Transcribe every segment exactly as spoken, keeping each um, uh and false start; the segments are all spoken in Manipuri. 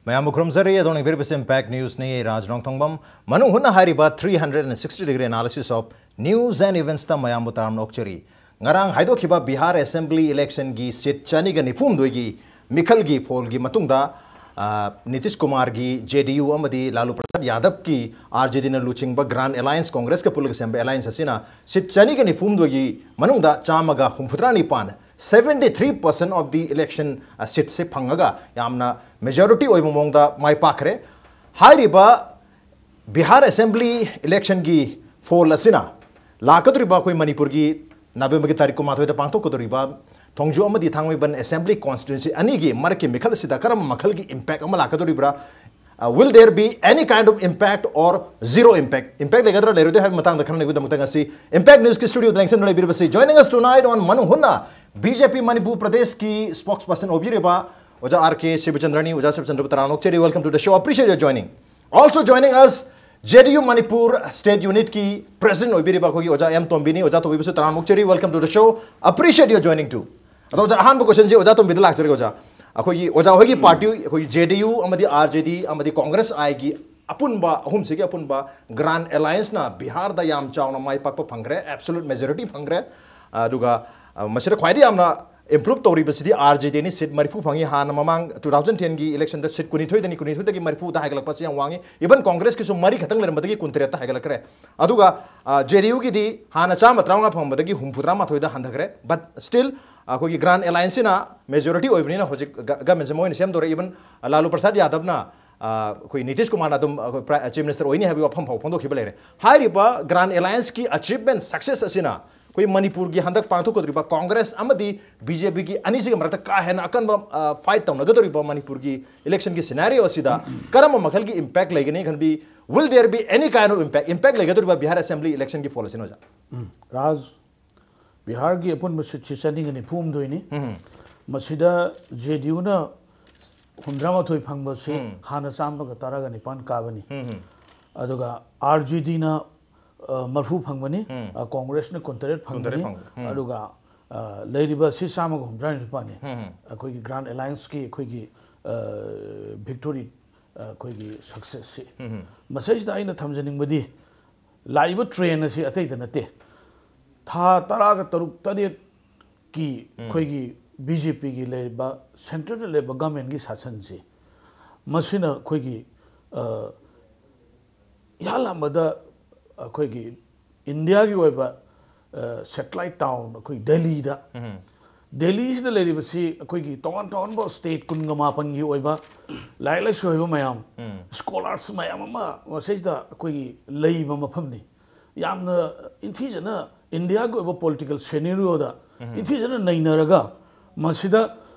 ꯃꯌꯥꯝꯕꯨ ꯈꯨꯔꯨꯝꯖꯔꯤ꯫ ꯑꯗꯣꯝꯅ ꯌꯦꯡꯕꯤꯔꯤꯕꯁꯤ Impact News ꯅꯤ꯫ ꯑꯩ ꯔꯥꯖ ꯅꯣꯡꯊꯣꯡꯕꯝ꯫ ꯃꯅꯨꯡ ꯍꯨꯠꯅ ꯍꯥꯏꯔꯤꯕ three hundred and sixty degree analysis of news and events ꯇ ꯃꯌꯥꯝꯕꯨ ꯇꯔꯥꯝꯅ ꯑꯣꯛꯆꯔꯤ꯫ ꯉꯔꯥꯡ ꯍꯥꯏꯗꯣꯛꯈꯤꯕ ꯕꯤꯍꯥꯔ assembly election ꯒꯤ seat ꯆꯅꯤꯒ ꯅꯤꯐꯨ ꯍꯨꯝꯗꯣꯏꯒꯤ ꯃꯤꯈꯜꯒꯤ ꯐꯣꯜꯒꯤ ꯃꯇꯨꯡꯗ, ꯑ, ꯅꯤꯇꯤꯁ ꯀꯨꯃꯥꯔꯒꯤ J D U ꯑꯃꯗꯤ ꯂꯥꯂꯨ ꯄ꯭ꯔꯁꯥꯗ ꯌꯥꯗꯕꯀꯤ R J D ꯅ ꯂꯨꯆꯤꯡꯕ Grand Alliance, Congress ꯀ ꯄꯨꯜꯂꯒ ꯁꯦꯝꯕ alliance ꯑꯁꯤꯅ seat ꯆꯅꯤꯒ ꯅꯤꯐꯨ ꯍꯨꯝꯗꯣꯏꯒꯤ ꯃꯅꯨꯡꯗ ꯆꯥꯝꯃꯒ ꯍꯨꯝꯐꯨꯇꯔꯥ ꯅꯤꯄꯥꯟ, seventy three percent of the election, ꯑ, seat ꯁꯦ ꯐꯪꯉꯒ ꯌꯥꯝꯅ majority ꯑꯣꯏꯕ ꯃꯑꯣꯡꯗ ꯃꯥꯏ ꯄꯥꯛꯈ꯭ꯔꯦ꯫ ꯍꯥꯏꯔꯤꯕ ꯕꯤꯍꯥꯔ assembly election ꯒꯤ ꯐꯣꯜ ꯑꯁꯤꯅ ꯂꯥꯛꯀꯗꯧꯔꯤꯕ ꯑꯩꯈꯣꯏ ꯃꯅꯤꯄꯨꯔꯒꯤ ꯅꯕꯦꯝꯕꯔꯒꯤ ꯇꯥꯔꯤꯛ ꯀꯨꯟꯃꯥꯊꯣꯏꯗ ꯄꯥꯡꯊꯣꯛꯀꯗꯧꯔꯤꯕ ꯊꯣꯡꯖꯨ ꯑꯃꯗꯤ ꯊꯥꯡꯃꯩꯕꯟ assembly constituency ꯑꯅꯤꯒꯤ ꯃꯔꯛꯀꯤ ꯃꯤꯈꯜ ꯑꯁꯤꯗ ꯀꯔꯝꯕ ꯃꯈꯜꯒꯤ impact ꯑꯃ ꯂꯥꯛꯀꯗꯧꯔꯤꯕ꯭ꯔꯥ? Uh, will there be any kind of impact or zero impact? Impact ꯂꯩꯒꯗ꯭ꯔꯥ ꯂꯩꯔꯣꯏꯗ꯭ꯔꯥ ꯍꯥꯏꯕ ꯃꯇꯥꯡꯗ ꯈꯟꯅꯅꯕꯒꯤꯗꯃꯛꯇ ꯉꯁꯤ Impact News ꯀꯤ studio the ꯂꯦꯡꯁꯤꯟꯗꯨꯅ ꯂꯩꯕꯤꯔꯤꯕꯁꯤ, joining us tonight on ꯃꯅꯨꯡ ꯍꯨꯠꯅ, B J P ꯃꯅꯤꯄꯨꯔ ꯄ꯭ꯔꯗꯦꯁꯀꯤ spokesperson ꯑꯣꯏꯕꯤꯔꯤꯕ ꯑꯣꯖꯥ R K ꯁꯤꯕꯆꯟꯗ꯭ꯔꯅꯤ꯫ ꯑꯣꯖꯥ ꯁꯤꯕꯆꯟꯗ꯭ꯔꯕꯨ ꯇꯔꯥꯝꯅ ꯑꯣꯛꯆꯔꯤ꯫ Welcome to the show. Appreciate your joining. Also joining us, J D U Manipur State Unit ꯀꯤ president ꯑꯣꯏꯕꯤꯔꯤꯕ ꯑꯩꯈꯣꯏꯒꯤ ꯑꯣꯖꯥ ꯑꯦꯝ ꯇꯣꯝꯕꯤꯅꯤ꯫ ꯑꯣꯖꯥ ꯇꯣꯝꯕꯤꯕꯨꯁꯨ ꯇꯔꯥꯝꯅ ꯑꯣꯛꯆꯔꯤ꯫ Welcome to the show. Appreciate your joining too. ꯑꯗꯣ ꯑꯣꯖꯥ, ꯑꯍꯥꯟꯕ question ꯁꯤ ꯑꯣꯖꯥ ꯇꯣꯝꯕꯤꯗ ꯂꯥꯛꯆꯔꯒꯦ ꯑꯣꯖꯥ꯫ ꯑꯩꯈꯣꯏꯒꯤ ꯑꯣꯖꯥ ꯍꯣꯏꯒꯤ party, ꯑꯩꯈꯣꯏꯒꯤ J D U ꯑꯃꯗꯤ R J D ꯑꯃꯗꯤ Congress I ꯒꯤ ꯑꯄꯨꯟꯕ, ꯑꯍꯨꯝꯁꯤꯒꯤ ꯑꯄꯨꯟꯕ Grand Alliance ꯅ ꯕꯤꯍꯥꯔꯗ ꯌꯥꯝ ꯆꯥꯎꯅ ꯃꯥꯏ ꯄꯥꯛꯄ ꯐꯪꯈ꯭ꯔꯦ, absolute majority ꯐꯪꯈ꯭ꯔꯦ꯫ ꯑꯗꯨꯒ, ꯑ, ꯃꯁꯤꯗ ꯈ꯭ꯋꯥꯏꯗꯒꯤ ꯌꯥꯝꯅ improve ꯇꯧꯔꯤꯕꯁꯤꯗꯤ R J D ꯅꯤ, seat ꯃꯔꯤꯐꯨ ꯐꯪꯉꯤ꯫ ꯍꯥꯟꯅ ꯃꯃꯥꯡ two thousand ten ꯒꯤ election ꯗ seat ꯀꯨꯟꯅꯤꯊꯣꯏꯗꯅꯤ, ꯀꯨꯟꯅꯤꯊꯣꯏꯗꯒꯤ ꯃꯔꯤꯐꯨꯗ ꯍꯥꯏꯒꯠꯂꯛꯄꯁꯤ ꯌꯥꯝ ꯋꯥꯡꯉꯤ꯫ Even Congress ꯀꯤꯁꯨ ꯃꯔꯤ ꯈꯛꯇꯪ ꯂꯩꯔꯝꯕꯗꯒꯤ ꯀꯨꯟꯇꯔꯦꯠꯇ ꯍꯥꯏꯒꯠꯂꯛꯈ꯭ꯔꯦ꯫ ꯑꯗꯨꯒ, ꯑ, J D U ꯒꯤꯗꯤ ꯍꯥꯟꯅ ꯆꯥꯝꯃ ꯇꯔꯥꯃꯉꯥ ꯐꯪꯕꯗꯒꯤ ꯍꯨꯝꯐꯨꯇꯔꯥ ꯃꯥꯊꯣꯏꯗ ꯍꯟꯊꯈ꯭ꯔꯦ꯫ But still, ꯑꯩꯈꯣꯏꯒꯤ Grand Alliance ꯁꯤꯅ majority ꯑꯣꯏꯕꯅꯤꯅ ꯍꯧꯖꯤꯛ ꯒ-, government ꯁꯦ ꯃꯣꯏꯅ ꯁꯦꯝꯗꯧꯔꯦ꯫ Even, ꯑ, ꯂꯥꯂꯨ ꯄ꯭ꯔꯁꯥꯗ ꯌꯥꯗꯕꯅ, ꯑ, ꯑꯩꯈꯣꯏ ꯅꯤꯇꯤꯁ ꯀꯨꯃꯥꯔꯅ ꯑꯗꯨꯝ, ꯑꯩꯈꯣꯏ Pri-, Chief Minister ꯑꯣꯏꯅꯤ ꯍꯥꯏꯕꯒꯤ ꯋꯥꯐꯝ ꯐꯥꯎ ꯐꯣꯡꯗꯣꯛꯈꯤꯕ ꯂꯩꯔꯦ꯫ ꯍꯥꯏꯔꯤꯕ Grand Alliance ꯀꯤ achievement, success ꯑꯁꯤꯅ ꯑꯩꯈꯣꯏ ꯃꯅꯤꯄꯨꯔꯒꯤ ꯍꯟꯗꯛ ꯄꯥꯡꯊꯣꯛꯀꯗꯧꯔꯤꯕ Congress ꯑꯃꯗꯤ B J P ꯒꯤ ꯑꯅꯤꯁꯤꯒꯤ ꯃꯔꯛꯇ ꯀꯥ ꯍꯦꯟꯅ ꯑꯀꯟꯕ, ꯑ, fight ꯇꯧꯅꯒꯗꯧꯔꯤꯕ ꯃꯅꯤꯄꯨꯔꯒꯤ election ꯒꯤ scenario ꯑꯁꯤꯗ ꯀꯔꯝꯕ ꯃꯈꯜꯒꯤ impact ꯂꯩꯒꯅꯤ ꯈꯟꯕꯤ? Will there be any kind of impact? Impact ꯂꯩꯒꯗꯧꯔꯤꯕ ꯕꯤꯍꯥꯔ assembly election ꯒꯤ ꯐꯣꯜ ꯑꯁꯤꯅ, ꯑꯣꯖꯥ? ꯎꯝ, ꯔꯥꯖ, ꯕꯤꯍꯥꯔꯒꯤ ꯑꯄꯨꯟꯕ seat ꯁꯤ ꯆꯅꯤꯒ ꯅꯤꯐꯨ ꯍꯨꯝꯗꯣꯏꯅꯤ꯫ ꯎꯝ꯫ ꯃꯁꯤꯗ J D U ꯅ ꯍꯨꯝꯗ꯭ꯔꯥ ꯃꯥꯊꯣꯏ ꯐꯪꯕꯁꯤ ꯎꯝ꯫ ꯍꯥꯟꯅ ꯆꯥꯝꯃꯒ ꯇꯔꯥꯒ ꯅꯤꯄꯥꯟ ꯀꯥꯕꯅꯤ꯫ ꯎꯝ꯫ ꯑꯗꯨꯒ R J D ꯅ, ꯑ, ꯃꯔꯤꯐꯨ ꯐꯪꯕꯅꯤ, ꯎꯝ꯫ ꯑ, Congress ꯅ ꯀꯨꯟꯇꯔꯦꯠ ꯐꯪꯕꯅꯤ꯫ ꯀꯨꯟꯇꯔꯦꯠ ꯐꯪꯕꯅꯤ꯫ ꯎꯝ꯫ ꯑꯗꯨꯒ, ꯑ, ꯂꯩꯔꯤꯕ seat ꯆꯥꯝꯃꯒ ꯍꯨꯝꯗ꯭ꯔꯥ ꯅꯤꯄꯥꯟꯅꯤ꯫ ꯎꯝ꯫ ꯑꯩꯈꯣꯏꯒꯤ Grand Alliance ꯀꯤ ꯑꯩꯈꯣꯏꯒꯤ ꯚꯤꯛꯇꯣꯔꯤ, ꯑꯩꯈꯣꯏꯒꯤ ꯁꯛꯁꯦꯁꯁꯤ꯫ ꯃꯁꯤꯗꯩꯁꯤꯗ ꯑꯩꯅ ꯊꯝꯖꯅꯤꯡꯕꯗꯤ, ꯂꯥꯛꯏꯕ ꯇ꯭ꯔꯦꯟ ꯑꯁꯤ ꯑꯇꯩꯗ ꯅꯠꯇꯦ, ꯊꯥ ꯇꯔꯥꯒ ꯇꯔꯨꯛ ꯇꯔꯦꯠꯀꯤ ꯑꯩꯈꯣꯏꯒꯤ ꯕꯤ ꯖꯦ ꯄꯤꯒꯤ ꯂꯩꯔꯤꯕ, ꯁꯦꯟꯇꯔꯗ ꯂꯩꯔꯤꯕ ꯒꯃꯦꯟꯒꯤ ꯁꯥꯁꯟꯁꯤ, ꯃꯁꯤꯅ ꯑꯩꯈꯣꯏꯒꯤ, ꯑ, ꯏꯍꯥꯟ ꯍꯥꯟꯕꯗ ꯑꯩꯈꯣꯏꯒꯤ ꯏꯟꯗꯤꯌꯥꯒꯤ ꯑꯣꯏꯕ, ꯑ, ꯁꯦꯇꯦꯂꯥꯏꯠ ꯇꯥꯎꯟ ꯑꯩꯈꯣꯏ ꯗꯦꯜꯂꯤꯗ, ꯗꯦꯜꯂꯤꯁꯤꯗ ꯂꯩꯔꯤꯕꯁꯤ ꯑꯩꯈꯣꯏꯒꯤ ꯇꯣꯉꯥꯟ ꯇꯣꯉꯥꯟꯕ ꯁ꯭ꯇꯦꯠ ꯀꯨꯟꯒ ꯃꯥꯄꯟꯒꯤ ꯑꯣꯏꯕ ꯂꯥꯏꯔꯤꯛ ꯂꯥꯏꯁꯨ ꯍꯩꯕ ꯃꯌꯥꯝ, ꯁ꯭ꯀꯣꯂꯥꯔꯁ ꯃꯌꯥꯝ ꯑꯃ ꯃꯁꯤꯗ ꯑꯩꯈꯣꯏꯒꯤ ꯂꯩꯕ ꯃꯐꯝꯅꯤ꯫ ꯌꯥꯝꯅ ꯏꯟꯊꯤꯖꯅ ꯏꯟꯗꯤꯌꯥꯒꯤ ꯑꯣꯏꯕ ꯄꯣꯂꯤꯇꯤꯀꯦꯜ ꯁꯦꯅꯦꯔꯤꯌꯣꯗ ꯏꯟꯊꯤꯖꯅ ꯅꯩꯅꯔꯒ, ꯃꯁꯤꯗ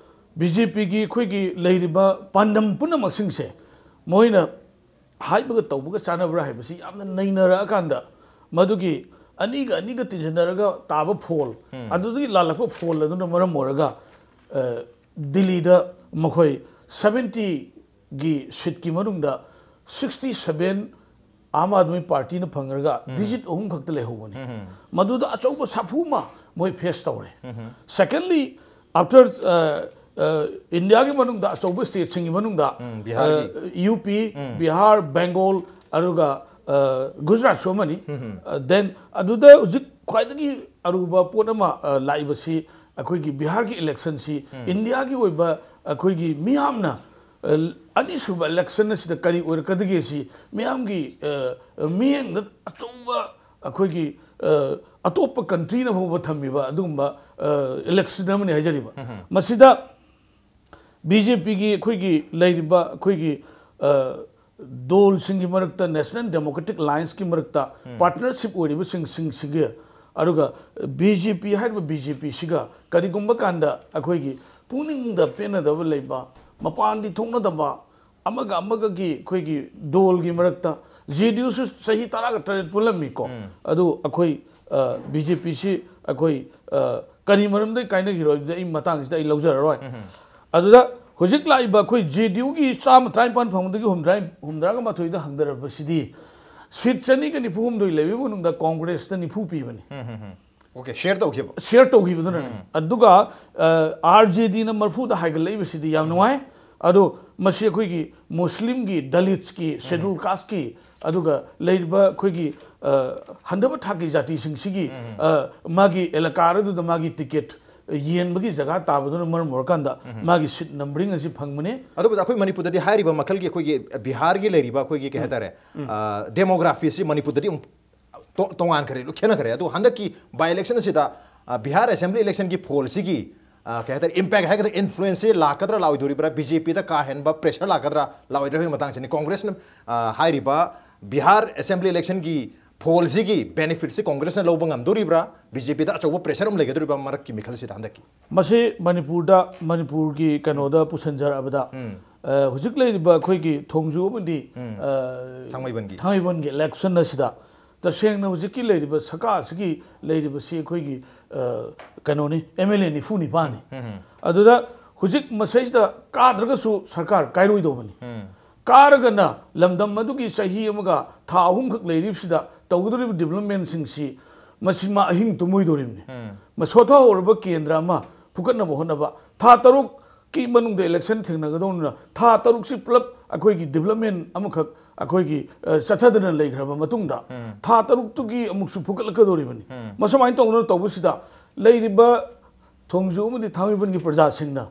ꯕꯤ ꯖꯦ ꯄꯤꯒꯤ ꯑꯩꯈꯣꯏꯒꯤ ꯂꯩꯔꯤꯕ ꯄꯥꯟꯗꯝ ꯄꯨꯝꯅꯃꯛꯁꯤꯡꯁꯦ ꯃꯣꯏꯅ ꯍꯥꯏꯕꯒ ꯇꯧꯕꯒ ꯆꯥꯟꯅꯕ꯭ꯔꯥ ꯍꯥꯏꯕꯁꯤ ꯌꯥꯝꯅ ꯅꯩꯅꯔꯛꯑꯀꯥꯟꯗ, ꯃꯗꯨꯒꯤ ꯑꯅꯤꯒ ꯑꯅꯤꯒ ꯇꯤꯟꯁꯤꯟꯅꯔꯒ ꯇꯥꯕ ꯐꯣꯜ, ꯑꯗꯨꯗꯒꯤ ꯂꯥꯜꯂꯛꯄ ꯐꯣꯜ ꯑꯗꯨꯅ ꯃꯔꯝ ꯑꯣꯏꯔꯒ, ꯑ, ꯗꯤꯜꯂꯤꯗ ꯃꯈꯣꯏ ꯁꯚꯦꯟꯇꯤꯒꯤ ꯁꯤꯠꯀꯤ ꯃꯅꯨꯡꯗ sixty seven Aam Aadmi ꯄꯥꯔꯇꯤꯅ ꯐꯪꯉꯒ digit ꯑꯍꯨꯝ ꯈꯛꯇ ꯂꯩꯍꯧꯕꯅꯤ꯫ ꯃꯗꯨꯗ ꯑꯆꯧꯕ ꯁꯥꯐꯨ ꯑꯃ ꯃꯣꯏ ꯐꯦꯁ ꯇꯧꯔꯦ꯫ ꯁꯦꯀꯦꯟꯂꯤ, ꯑꯥꯐꯇꯔ, ꯑ, ꯑ, ꯏꯟꯗꯤꯌꯥꯒꯤ ꯃꯅꯨꯡꯗ ꯑꯆꯧꯕ ꯁ꯭ꯇꯦꯠꯁꯤꯡꯒꯤ ꯃꯅꯨꯡꯗ, ꯎꯝ, ꯕꯤꯍꯥꯔꯒꯤ꯫ ꯑ, ꯌꯨ ꯄꯤ, ꯎꯝ꯫ ꯕꯤꯍꯥꯔ, ꯕꯦꯡꯒꯣꯜ, ꯑꯗꯨꯒ, ꯑ, ꯒꯨꯖꯔꯥꯠꯁꯨ ꯑꯃꯅꯤ꯫ ꯎꯝ꯫ ꯑ, then ꯑꯗꯨꯗ ꯍꯧꯖꯤꯛ ꯈ꯭ꯋꯥꯏꯗꯒꯤ ꯑꯔꯨꯕ ꯄꯣꯠ ꯑꯃ, ꯑ, ꯂꯥꯛꯏꯕꯁꯤ ꯑꯩꯈꯣꯏꯒꯤ ꯕꯤꯍꯥꯔꯒꯤ ꯏꯂꯦꯛꯁꯟꯁꯤ ꯎꯝ꯫ ꯏꯟꯗꯤꯌꯥꯒꯤ ꯑꯣꯏꯕ ꯑꯩꯈꯣꯏꯒꯤ ꯃꯤꯌꯥꯝꯅ, ꯑ, ꯑꯅꯤꯁꯨꯕ ꯏꯂꯦꯛꯁꯟ ꯑꯁꯤꯗ ꯀꯔꯤ ꯑꯣꯏꯔꯛꯀꯗꯒꯦ ꯁꯤ ꯃꯤꯌꯥꯝꯒꯤ, ꯑ, ꯃꯤꯠꯌꯦꯡꯗ ꯑꯆꯧꯕ ꯑꯩꯈꯣꯏꯒꯤ, ꯑ, ꯑꯇꯣꯞꯄ ꯀꯟꯇ꯭ꯔꯤꯅ ꯐꯥꯎꯕ ꯊꯝꯃꯤꯕ ꯑꯗꯨꯒꯨꯝꯕ, ꯑ, ꯏꯂꯦꯛꯁꯟ ꯑꯃꯅꯤ ꯍꯥꯏꯖꯔꯤꯕ꯫ ꯎꯝ꯫ ꯃꯁꯤꯗ ꯕꯤ ꯖꯦ ꯄꯤꯒꯤ ꯑꯩꯈꯣꯏꯒꯤ ꯂꯩꯔꯤꯕ ꯑꯩꯈꯣꯏꯒꯤ, ꯑ, ꯗꯣꯜꯁꯤꯡꯒꯤ ꯃꯔꯛꯇ ꯅꯦꯁꯅꯦꯜ ꯗꯦꯃꯣꯀ꯭ꯔꯦꯇꯤꯛ ꯑꯦꯂꯥꯏꯟꯁꯀꯤ ꯃꯔꯛꯇ ꯎꯝ꯫ ꯄꯥꯔꯠꯅꯔꯁꯤꯞ ꯑꯣꯏꯔꯤꯕꯁꯤꯡꯁꯤꯡꯁꯤꯒ, ꯑꯗꯨꯒ ꯕꯤ ꯖꯦ ꯄꯤ ꯍꯥꯏꯔꯤꯕ ꯕꯤ ꯖꯦ ꯄꯤꯁꯤꯒ ꯀꯔꯤꯒꯨꯝꯕ ꯀꯥꯟꯗ ꯑꯩꯈꯣꯏꯒꯤ ꯄꯨꯛꯅꯤꯡꯗ ꯄꯦꯟꯅꯗꯕ ꯂꯩꯕ, ꯃꯄꯥꯟꯗꯤ ꯊꯣꯛꯅꯗꯕ, ꯑꯃꯒ ꯑꯃꯒꯒꯤ ꯑꯩꯈꯣꯏꯒꯤ ꯗꯣꯜꯒꯤ ꯃꯔꯛꯇ, ꯖꯦ ꯗꯤ ꯌꯨꯁꯨ ꯆꯍꯤ ꯇꯔꯥꯒ ꯇꯔꯦꯠ ꯄꯨꯜꯂꯝꯃꯤꯀꯣ꯫ ꯎꯝ꯫ ꯑꯗꯨ ꯑꯩꯈꯣꯏ, ꯑ, ꯕꯤ ꯖꯦ ꯄꯤꯁꯤ ꯑꯩꯈꯣꯏ, ꯑ, ꯀꯔꯤ ꯃꯔꯝꯗꯒꯤ ꯀꯥꯏꯅꯈꯤꯔꯣꯏ ꯍꯥꯏꯕꯗꯤ ꯑꯩ ꯃꯇꯥꯡꯁꯤꯗ ꯑꯩ ꯂꯧꯖꯔꯔꯣꯏ꯫ ꯎꯝ꯫ ꯑꯗꯨꯗ ꯍꯧꯖꯤꯛ ꯂꯥꯛꯏꯕ ꯑꯩꯈꯣꯏ ꯖꯦ ꯗꯤ ꯌꯨꯒꯤ ꯆꯥꯝꯃ ꯇꯔꯥꯅꯤꯄꯥꯟ ꯐꯪꯕꯗꯒꯤ ꯍꯨꯝꯗ꯭ꯔꯥ, ꯍꯨꯝꯗ꯭ꯔꯥꯒ ꯃꯥꯊꯣꯏꯗ ꯍꯟꯊꯔꯛꯄꯁꯤꯗꯤ ꯁꯤꯠ ꯆꯅꯤꯒ ꯅꯤꯐꯨ ꯍꯨꯝꯗꯣꯏ ꯂꯩꯕꯒꯤ ꯃꯅꯨꯡꯗ ꯀꯣꯡꯒ꯭ꯔꯦꯁꯇ ꯅꯤꯐꯨ ꯄꯤꯕꯅꯤ꯫ ꯎꯝ, ꯎꯝ, ꯎꯝ꯫ ꯑꯣꯀꯦ, ꯁꯤꯌꯔ ꯇꯧꯈꯤꯕ꯫ ꯁꯤꯌꯔ ꯇꯧꯈꯤꯕꯗꯨꯅꯅꯤ꯫ ꯎꯝ꯫ ꯑꯗꯨꯒ, ꯑ, ꯑꯥꯔ ꯖꯦ ꯗꯤꯅ ꯃꯔꯐꯨꯗ ꯍꯥꯏꯒꯠꯂꯛꯏꯕꯁꯤꯗꯤ ꯌꯥꯝ ꯅꯨꯡꯉꯥꯏ꯫ ꯑꯗꯣ ꯃꯁꯤ ꯑꯩꯈꯣꯏꯒꯤ ꯃꯨꯁꯂꯤꯝꯒꯤ, ꯗꯂꯤꯠꯁꯀꯤ, ꯁꯦꯗꯨꯜ ꯀꯥꯁꯀꯤ, ꯑꯗꯨꯒ ꯂꯩꯔꯤꯕ ꯑꯩꯈꯣꯏꯒꯤ, ꯑ, ꯍꯟꯊꯕ ꯊꯥꯛꯀꯤ ꯖꯥꯇꯤꯁꯤꯡꯁꯤꯒꯤ, ꯑ, ꯃꯥꯒꯤ ꯑꯦꯂꯥꯀꯥ ꯑꯗꯨꯗ ꯃꯥꯒꯤ ꯇꯤꯀꯦꯠ ꯌꯦꯟꯕꯒꯤ ꯖꯒꯥ ꯇꯥꯕꯗꯨꯅ ꯃꯔꯝ ꯑꯣꯏꯔꯀꯥꯟꯗ ꯃꯥꯒꯤ ꯁꯤꯠ ꯅꯝꯕꯔꯤꯡ ꯑꯁꯤ ꯐꯪꯕꯅꯦ꯫ ꯑꯗꯨꯕꯨ ꯑꯩꯈꯣꯏ ꯃꯅꯤꯄꯨꯔꯗꯗꯤ ꯍꯥꯏꯔꯤꯕ ꯃꯈꯜꯒꯤ ꯑꯩꯈꯣꯏꯒꯤ ꯕꯤꯍꯥꯔꯒꯤ ꯂꯩꯔꯤꯕ ꯑꯩꯈꯣꯏꯒꯤ ꯀꯩ ꯍꯥꯏꯇꯥꯔꯦ, ꯑ, ꯗꯦꯃꯣꯒ꯭ꯔꯥꯐꯤꯁꯤ ꯃꯅꯤꯄꯨꯔꯗꯗꯤ ꯑꯃꯨꯛ ꯇꯣ-, ꯇꯣꯉꯥꯟꯈ꯭ꯔꯦ, ꯂꯣꯏ ꯈꯦꯠꯅꯈ꯭ꯔꯦ꯫ ꯑꯗꯣ ꯍꯟꯗꯛꯀꯤ ꯕꯥꯏ ꯏꯂꯦꯛꯁꯟ ꯑꯁꯤꯗ, ꯑ, ꯕꯤꯍꯥꯔ ꯑꯦꯁꯦꯝꯕ꯭ꯂꯤ ꯏꯂꯦꯛꯁꯟꯒꯤ ꯐꯣꯜꯁꯤꯒꯤ, ꯑ, ꯀꯩ ꯍꯥꯏꯇꯥꯔꯦ, ꯏꯝꯄꯦꯛ ꯍꯥꯏꯒꯗ꯭ꯔꯥ, ꯏꯟꯐ꯭ꯂꯨꯌꯦꯟꯁꯁꯤ ꯂꯥꯛꯀꯗ꯭ꯔꯥ ꯂꯥꯛꯑꯣꯏꯗꯣꯔꯤꯕ꯭ꯔꯥ, ꯕꯤ ꯖꯦ ꯄꯤꯗ ꯀꯥ ꯍꯦꯟꯕ ꯄ꯭ꯔꯦꯁꯔ ꯂꯥꯛꯀꯗ꯭ꯔꯥ ꯂꯥꯛꯑꯣꯏꯗ꯭ꯔꯥ ꯍꯥꯏꯕꯒꯤ ꯃꯇꯥꯡꯁꯤꯅꯤ꯫ ꯀꯣꯡꯒ꯭ꯔꯦꯁꯅ, ꯑ, ꯍꯥꯏꯔꯤꯕ ꯕꯤꯍꯥꯔ ꯑꯦꯁꯦꯝꯕ꯭ꯂꯤ ꯏꯂꯦꯛꯁꯟꯒꯤ ꯐꯣꯜꯁꯤꯒꯤ ꯕꯦꯅꯤꯐꯤꯠꯁꯤ ꯀꯣꯡꯒ꯭ꯔꯦꯁꯅ ꯂꯧꯕ ꯉꯝꯗꯣꯔꯤꯕ꯭ꯔꯥ, ꯕꯤ ꯖꯦ ꯄꯤꯗ ꯑꯆꯧꯕ ꯄ꯭ꯔꯦꯁꯔ ꯑꯃ ꯂꯩꯒꯗꯣꯔꯤꯕ꯭ꯔꯥ ꯃꯔꯛꯀꯤ ꯃꯤꯈꯜꯁꯤꯗ ꯍꯟꯗꯛꯀꯤ? ꯃꯁꯤ ꯃꯅꯤꯄꯨꯔꯗ, ꯃꯅꯤꯄꯨꯔꯒꯤ ꯀꯩꯅꯣꯗ ꯄꯨꯁꯤꯟꯖꯔꯛꯑꯕꯗ, ꯑ, ꯍꯧꯖꯤꯛ ꯂꯩꯔꯤꯕ ꯑꯩꯈꯣꯏꯒꯤ ꯊꯣꯡꯖꯨ ꯑꯃꯗꯤ, ꯑ, ꯊꯥꯡꯃꯩꯕꯟꯒꯤ꯫ ꯊꯥꯡꯃꯩꯕꯟꯒꯤ ꯏꯂꯦꯛꯁꯟ ꯑꯁꯤꯗ ꯇꯁꯦꯡꯅ ꯍꯧꯖꯤꯛꯀꯤ ꯂꯩꯔꯤꯕ ꯁꯔꯀꯥꯔꯁꯤꯒꯤ ꯂꯩꯔꯤꯕꯁꯤ ꯑꯩꯈꯣꯏꯒꯤ, ꯑ, ꯀꯩꯅꯣꯅꯤ, ꯑꯦꯝ ꯑꯦꯜ ꯑꯦ ꯅꯤꯐꯨ ꯅꯤꯄꯥꯟꯅꯤ꯫ ꯑꯗꯨꯗ ꯍꯧꯖꯤꯛ ꯃꯁꯩꯁꯤꯗ ꯀꯥꯗ꯭ꯔꯒꯁꯨ ꯁꯔꯀꯥꯔ ꯀꯥꯏꯔꯣꯏꯗꯧꯕꯅꯤ꯫ ꯀꯥꯔꯒꯅ ꯂꯝꯗꯝ ꯑꯗꯨꯒꯤ ꯆꯍꯤ ꯑꯃꯒ ꯊꯥ ꯑꯍꯨꯝꯈꯛ ꯂꯩꯔꯤꯕꯁꯤꯗ ꯇꯧꯒꯗꯧꯔꯤꯕ ꯗꯤꯕ꯭ꯂꯞꯃꯦꯟꯁꯤꯡꯁꯤ ꯃꯁꯤ ꯃꯥ ꯑꯍꯤꯡ ꯇꯨꯝꯃꯣꯏꯗꯧꯔꯤꯕꯅꯤ꯫ ꯃꯁꯣꯊꯍꯧꯔꯕ ꯀꯦꯟꯗ꯭ꯔ ꯑꯃ ꯐꯨꯀꯠꯅꯕ ꯍꯣꯠꯅꯕ, ꯊꯥ ꯇꯔꯨꯛꯀꯤ ꯃꯅꯨꯡꯗ ꯏꯂꯦꯛꯁꯟ ꯊꯦꯡꯅꯒꯗꯧꯅꯤꯅ ꯊꯥ ꯇꯔꯨꯛꯁꯤ ꯄꯨꯂꯞ ꯑꯩꯈꯣꯏꯒꯤ ꯗꯤꯕ꯭ꯂꯞꯃꯦꯟ ꯑꯃꯈꯛ ꯑꯩꯈꯣꯏꯒꯤ, ꯑ, ꯆꯠꯊꯗꯅ ꯂꯩꯈ꯭ꯔꯕ ꯃꯇꯨꯡꯗ ꯊꯥ ꯇꯔꯨꯛꯇꯨꯒꯤ ꯑꯃꯨꯛꯁꯨ ꯐꯨꯀꯠꯂꯛꯀꯗꯧꯔꯤꯕꯅꯤ꯫ ꯃꯁꯨꯃꯥꯏꯅ ꯇꯧꯗꯅ ꯇꯧꯕꯁꯤꯗ ꯂꯩꯔꯤꯕ ꯊꯣꯡꯖꯨ ꯑꯃꯗꯤ ꯊꯥꯡꯃꯩꯕꯟꯒꯤ ꯄ꯭ꯔꯖꯥꯁꯤꯡꯅ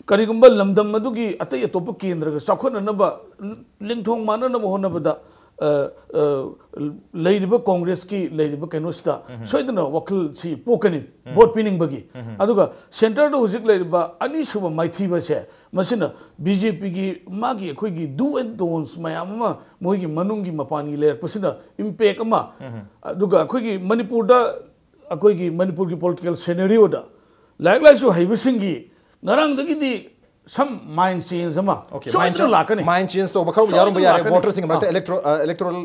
ꯀꯔꯤꯒꯨꯝꯕ ꯂꯝꯗꯝ ꯑꯗꯨꯒꯤ ꯑꯇꯩ ꯑꯇꯣꯞꯄ ꯀꯦꯟꯗ꯭ꯔꯒ ꯆꯥꯎꯈꯠꯅꯅꯕ, ꯂꯤꯡꯊꯣꯡ ꯃꯥꯟꯅꯅꯕ ꯍꯣꯠꯅꯕꯗ, ꯑ, ꯑ, ꯂꯩꯔꯤꯕ ꯀꯣꯡꯒ꯭ꯔꯦꯁꯀꯤ ꯂꯩꯔꯤꯕ ꯀꯩꯅꯣꯁꯤꯗ ꯁꯣꯏꯗꯅ ꯋꯥꯈꯜꯁꯤ ꯄꯣꯛꯀꯅꯤ, ꯚꯣꯠ ꯄꯤꯅꯤꯡꯕꯒꯤ꯫ ꯑꯗꯨꯒ ꯁꯦꯟꯇꯔꯗ ꯍꯧꯖꯤꯛ ꯂꯩꯔꯤꯕ ꯑꯅꯤꯁꯨꯕ ꯃꯥꯏꯊꯤꯕꯁꯦ, ꯃꯁꯤꯅ ꯕꯤ ꯖꯦ ꯄꯤꯒꯤ ꯃꯥꯒꯤ ꯑꯩꯈꯣꯏꯒꯤ ꯗꯨ ꯑꯦꯟ ꯗꯣꯟꯁ ꯃꯌꯥꯝ ꯑꯃ ꯃꯣꯏꯒꯤ ꯃꯅꯨꯡꯒꯤ ꯃꯄꯥꯟꯒꯤ ꯂꯩꯔꯛꯄꯁꯤꯅ ꯏꯝꯄꯦꯛ ꯑꯃ, ꯑꯗꯨꯒ ꯑꯩꯈꯣꯏꯒꯤ ꯃꯅꯤꯄꯨꯔꯗ ꯑꯩꯈꯣꯏꯒꯤ ꯃꯅꯤꯄꯨꯔꯒꯤ ꯄꯣꯂꯤꯇꯤꯀꯦꯜ ꯁꯦꯅꯦꯔꯤꯑꯣꯗ ꯂꯥꯏꯔꯤꯛ ꯂꯥꯏꯁꯨ ꯍꯩꯕꯁꯤꯡꯒꯤ ꯉꯔꯥꯡꯗꯒꯤꯗꯤ some mind change ꯑꯃ OK, ꯁꯣꯏꯗꯅ mind change, ꯂꯥꯛꯀꯅꯤ꯫ Mind change ꯇꯧꯕ ꯈꯔ ꯁꯣꯏꯗꯅ ꯌꯥꯎꯔꯝꯕ ꯌꯥꯔꯦ꯫ ꯂꯥꯛꯀꯅꯤ꯫ Voterꯁꯤꯡꯒꯤ ꯃꯔꯛꯇ, ꯑꯥ꯫ Electoral, ꯑ, electoral,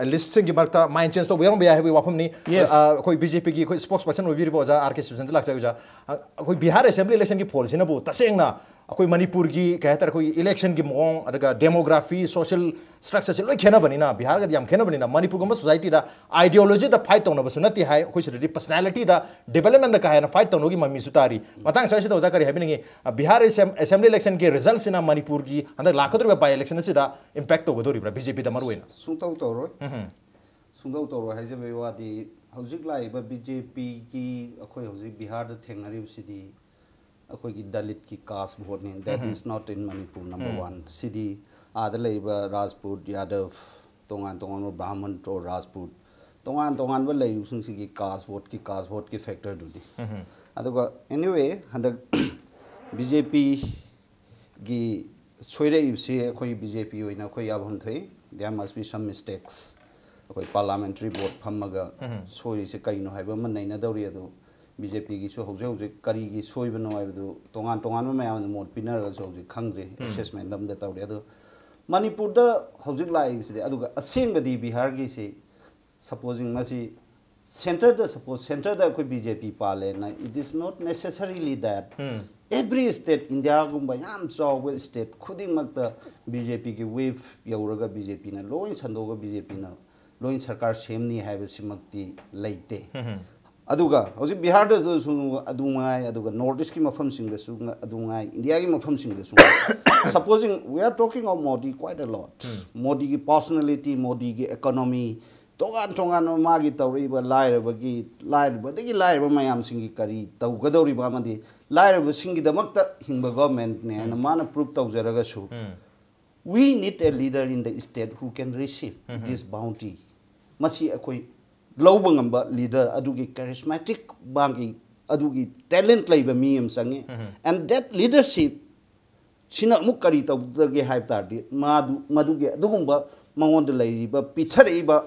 ꯑ, listꯁꯤꯡꯒꯤ ꯃꯔꯛꯇ mind change ꯇꯧꯕ ꯌꯥꯎꯔꯝꯕ ꯌꯥꯏ ꯍꯥꯏꯕꯒꯤ ꯋꯥꯐꯝꯅꯤ꯫ Yes. ꯑ, ꯑꯩꯈꯣꯏ ꯕꯤ ꯖꯦ ꯄꯤꯒꯤ ꯑꯩꯈꯣꯏ spokesperson ꯑꯣꯏꯕꯤꯔꯤꯕ ꯑꯣꯖꯥ ꯑꯥꯔ ꯀꯦ ꯁꯤꯕꯆꯟꯗ꯭ꯔ ꯂꯥꯛꯆꯩ꯫ ꯑꯣꯖꯥ, ꯑ, ꯑꯩꯈꯣꯏ ꯕꯤꯍꯥꯔ ꯑꯦꯁꯦꯝꯕ꯭ꯂꯤ ꯏꯂꯦꯛꯁꯟꯒꯤ ꯐꯣꯜꯁꯤꯅꯕꯨ ꯇꯁꯦꯡꯅ ꯑꯩꯈꯣꯏ ꯃꯅꯤꯄꯨꯔꯒꯤ ꯀꯩ ꯍꯥꯏꯇꯥꯔꯦ, ꯑꯩꯈꯣꯏꯒꯤ ꯏꯂꯦꯛꯁꯟꯒꯤ ꯃꯑꯣꯡ, ꯑꯗꯨꯒ ꯗꯦꯃꯣꯒ꯭ꯔꯥꯐꯤ, ꯁꯣꯁꯤꯌꯦꯜ ꯁ꯭ꯇ꯭ꯔꯛꯆꯔꯁꯦ ꯂꯣꯏ ꯈꯦꯠꯅꯕꯅꯤꯅ, ꯕꯤꯍꯥꯔꯒꯗꯤ ꯌꯥꯝ ꯈꯦꯠꯅꯕꯅꯤꯅ, ꯃꯅꯤꯄꯨꯔꯒꯨꯝꯕ ꯁꯣꯁꯥꯏꯇꯤꯗ ꯑꯥꯏꯗꯤꯌꯣꯂꯣꯖꯤꯗ ꯐꯥꯏꯠ ꯇꯧꯅꯕꯁꯨ ꯅꯠꯇꯦ ꯍꯥꯏ꯫ ꯑꯩꯈꯣꯏ ꯁꯤꯗꯗꯤ ꯄꯔꯁꯅꯦꯂꯤꯇꯤꯗ, ꯗꯤꯕꯦꯂꯞꯃꯦꯟꯗ ꯀꯥ ꯍꯦꯟꯅ ꯐꯥꯏꯠ ꯇꯧꯅꯕꯒꯤ ꯃꯃꯤꯁꯨ ꯇꯥꯔꯤ꯫ ꯃꯇꯥꯡ ꯁ꯭ꯋꯥꯏꯁꯤꯗ ꯑꯣꯖꯥ ꯀꯔꯤ ꯍꯥꯏꯕꯤꯅꯤꯡꯉꯤ? ꯑ, ꯕꯤꯍꯥꯔ ꯑꯦꯁꯦꯝ-, ꯑꯦꯁꯦꯝꯕ꯭ꯂꯤ ꯏꯂꯦꯛꯁꯟꯒꯤ ꯔꯤꯖꯜꯠꯁꯤꯅ ꯃꯅꯤꯄꯨꯔꯒꯤ ꯍꯟꯗꯛ ꯂꯥꯛꯀꯗꯧꯔꯤꯕ ꯕꯥꯏ ꯏꯂꯦꯛꯁꯟ ꯑꯁꯤꯗ ꯏꯝꯄꯦꯛ ꯇꯧꯒꯗꯧꯔꯤꯕ꯭ꯔꯥ, ꯕꯤ ꯖꯦ ꯄꯤꯗ ꯃꯔꯨ ꯑꯣꯏꯅ? ꯁꯨꯡꯇꯧ ꯇꯧꯔꯣꯏ꯫ ꯎꯝ꯫ ꯁꯨꯡꯇꯧ ꯇꯧꯔꯣꯏ ꯍꯥꯏꯖꯕꯒꯤ ꯋꯥꯗꯤ, ꯍꯧꯖꯤꯛ ꯂꯥꯛꯏꯕ ꯕꯤ ꯖꯦ ꯄꯤꯒꯤ ꯑꯩꯈꯣꯏ ꯍꯧꯖꯤꯛ ꯕꯤꯍꯥꯔꯗ ꯊꯦꯡꯅꯔꯤꯕꯁꯤꯗꯤ ꯑꯩꯈꯣꯏꯒꯤ ꯗꯂꯤꯠꯀꯤ ꯀꯥꯁ ꯚꯣꯠꯅꯤ꯫ That is not in Manipur, number one꯫ ꯁꯤꯗꯤ ꯑꯥꯗ ꯂꯩꯔꯤꯕ ꯔꯥꯖꯄꯨꯠ, ꯌꯥꯗꯕ, ꯇꯣꯉꯥꯟ ꯇꯣꯉꯥꯟꯕ ꯕ꯭ꯔꯥꯍꯃꯟ or ꯔꯥꯖꯄꯨꯠ, ꯇꯣꯉꯥꯟ ꯇꯣꯉꯥꯟꯕ ꯂꯩꯔꯤꯕꯁꯤꯡꯁꯤꯒꯤ ꯀꯥꯁ ꯚꯣꯠꯀꯤ, ꯀꯥꯁ ꯚꯣꯠꯀꯤ ꯐꯦꯛꯇꯔꯗꯨꯅꯤ꯫ ꯑꯗꯨꯒ anyway, ꯍꯟꯗꯛ ꯕꯤ ꯖꯦ ꯄꯤ ꯒꯤ ꯁꯣꯏꯔꯛꯏꯕꯁꯤ ꯑꯩꯈꯣꯏ ꯕꯤ ꯖꯦ ꯄꯤ ꯑꯣꯏꯅ ꯑꯩꯈꯣꯏ ꯌꯥꯐꯝ ꯊꯣꯛꯏ꯫ There must be some mistakes꯫ ꯑꯩꯈꯣꯏ ꯄꯥꯔꯂꯥꯃꯦꯟꯇꯔꯤ ꯕꯣꯔꯗ ꯐꯝꯃꯒ ꯁꯣꯏꯔꯤꯁꯦ ꯀꯩꯅꯣ ꯍꯥꯏꯕ ꯑꯃ ꯅꯩꯅꯗꯧꯔꯤ꯫ ꯑꯗꯨ ꯕꯤ ꯖꯦ ꯄꯤꯒꯤꯁꯨ ꯍꯧꯖꯤꯛ ꯍꯧꯖꯤꯛ ꯀꯔꯤꯒꯤ ꯁꯣꯏꯕꯅꯣ ꯍꯥꯏꯕꯗꯨ ꯇꯣꯉꯥꯟ ꯇꯣꯉꯥꯟꯕ ꯃꯌꯥꯝꯅ ꯃꯣꯠ ꯄꯤꯅꯔꯒꯁꯨ ꯍꯧꯖꯤꯛ ꯈꯪꯗ꯭ꯔꯤ꯫ ꯑꯦꯁꯦꯁꯃꯦꯟ ꯑꯝꯗ ꯇꯧꯔꯤ꯫ ꯑꯗꯨ ꯃꯅꯤꯄꯨꯔꯗ ꯍꯧꯖꯤꯛ ꯂꯥꯛꯏꯕꯁꯤꯗꯤ, ꯑꯗꯨꯒ ꯑꯁꯦꯡꯕꯗꯤ ꯕꯤꯍꯥꯔꯒꯤꯁꯤ, supposing ꯃꯁꯤ ꯁꯦꯟꯇꯔꯗ, suppose ꯁꯦꯟꯇꯔꯗ ꯑꯩꯈꯣꯏ ꯕꯤ ꯖꯦ ꯄꯤ ꯄꯥꯜꯂꯦꯅ, it is not necessarily that every state, ꯏꯟꯗꯤꯌꯥꯒꯨꯝꯕ ꯌꯥꯝ ꯆꯥꯎꯕ ꯁ꯭ꯇꯦꯠ ꯈꯨꯗꯤꯡꯃꯛꯇ ꯕꯤ ꯖꯦ ꯄꯤꯒꯤ ꯋꯦꯚ ꯌꯧꯔꯒ ꯕꯤ ꯖꯦ ꯄꯤꯅ ꯂꯣꯏ ꯁꯟꯗꯣꯛꯑꯒ ꯕꯤ ꯖꯦ ꯄꯤꯅ ꯂꯣꯏ ꯁꯔꯀꯥꯔ ꯁꯦꯝꯅꯤ ꯍꯥꯏꯕꯁꯤꯃꯛꯇꯤ ꯂꯩꯇꯦ꯫ ꯑꯗꯨꯒ ꯍꯧꯖꯤꯛ ꯕꯤꯍꯥꯔꯗꯁꯨ ꯑꯗꯨ ꯃꯉꯥꯏ, ꯑꯗꯨꯒ ꯅꯣꯔꯠ ꯏꯁꯀꯤ ꯃꯐꯝꯁꯤꯡꯗꯁꯨ ꯉ-, ꯑꯗꯨ ꯃꯉꯥꯏ, ꯏꯟꯗꯤꯌꯥꯒꯤ ꯃꯐꯝꯁꯤꯡꯗꯁꯨ ꯉꯥꯏ꯫ Supposing we are talking of Modi quite a lot꯫ ꯃꯣꯗꯤꯒꯤ ꯄꯥꯔꯁꯣꯅꯦꯂꯤꯇꯤ, ꯃꯣꯗꯤꯒꯤ ꯏꯀꯣꯅꯣꯃꯤ, ꯇꯣꯉꯥꯟ ꯇꯣꯉꯥꯟꯕ ꯃꯥꯒꯤ ꯇꯧꯔꯛꯏꯕ ꯂꯥꯏꯔꯕꯒꯤ, ꯂꯥꯏꯔꯕꯗꯒꯤ ꯂꯥꯏꯔꯕ ꯃꯌꯥꯝꯁꯤꯡꯒꯤ ꯀꯔꯤ ꯇꯧꯒꯗꯧꯔꯤꯕ ꯑꯃꯗꯤ ꯂꯥꯏꯔꯕꯁꯤꯡꯒꯤꯗꯃꯛꯇ ꯍꯤꯡꯕ ꯒꯣꯔꯃꯦꯟꯅꯦ ꯍꯥꯏꯅ ꯃꯥꯅ ꯄ꯭ꯔꯨꯞ ꯇꯧꯖꯔꯒꯁꯨ, we need a leader in the state who can receive this bounty꯫ ꯃꯁꯤ ꯑꯩꯈꯣꯏ ꯂꯧꯕ ꯉꯝꯕ ꯂꯤꯗꯔ, ꯑꯗꯨꯒꯤ ꯀꯦꯔꯤꯁꯃꯦꯇꯤꯛ, ꯃꯥꯒꯤ ꯑꯗꯨꯒꯤ ꯇꯦꯂꯦꯟꯠ ꯂꯩꯕ ꯃꯤ ꯑꯃ ꯆꯪꯉꯤ꯫ And that leadership ꯁꯤꯅ ꯑꯃꯨꯛ ꯀꯔꯤ ꯇꯧꯗꯒꯦ ꯍꯥꯏꯕ ꯇꯥꯔꯗꯤ, ꯃꯥꯗꯨ, ꯃꯗꯨꯒꯤ ꯑꯗꯨꯒꯨꯝꯕ ꯃꯉꯣꯟꯗ ꯂꯩꯔꯤꯕ, ꯄꯤꯊꯔꯛꯏꯕ,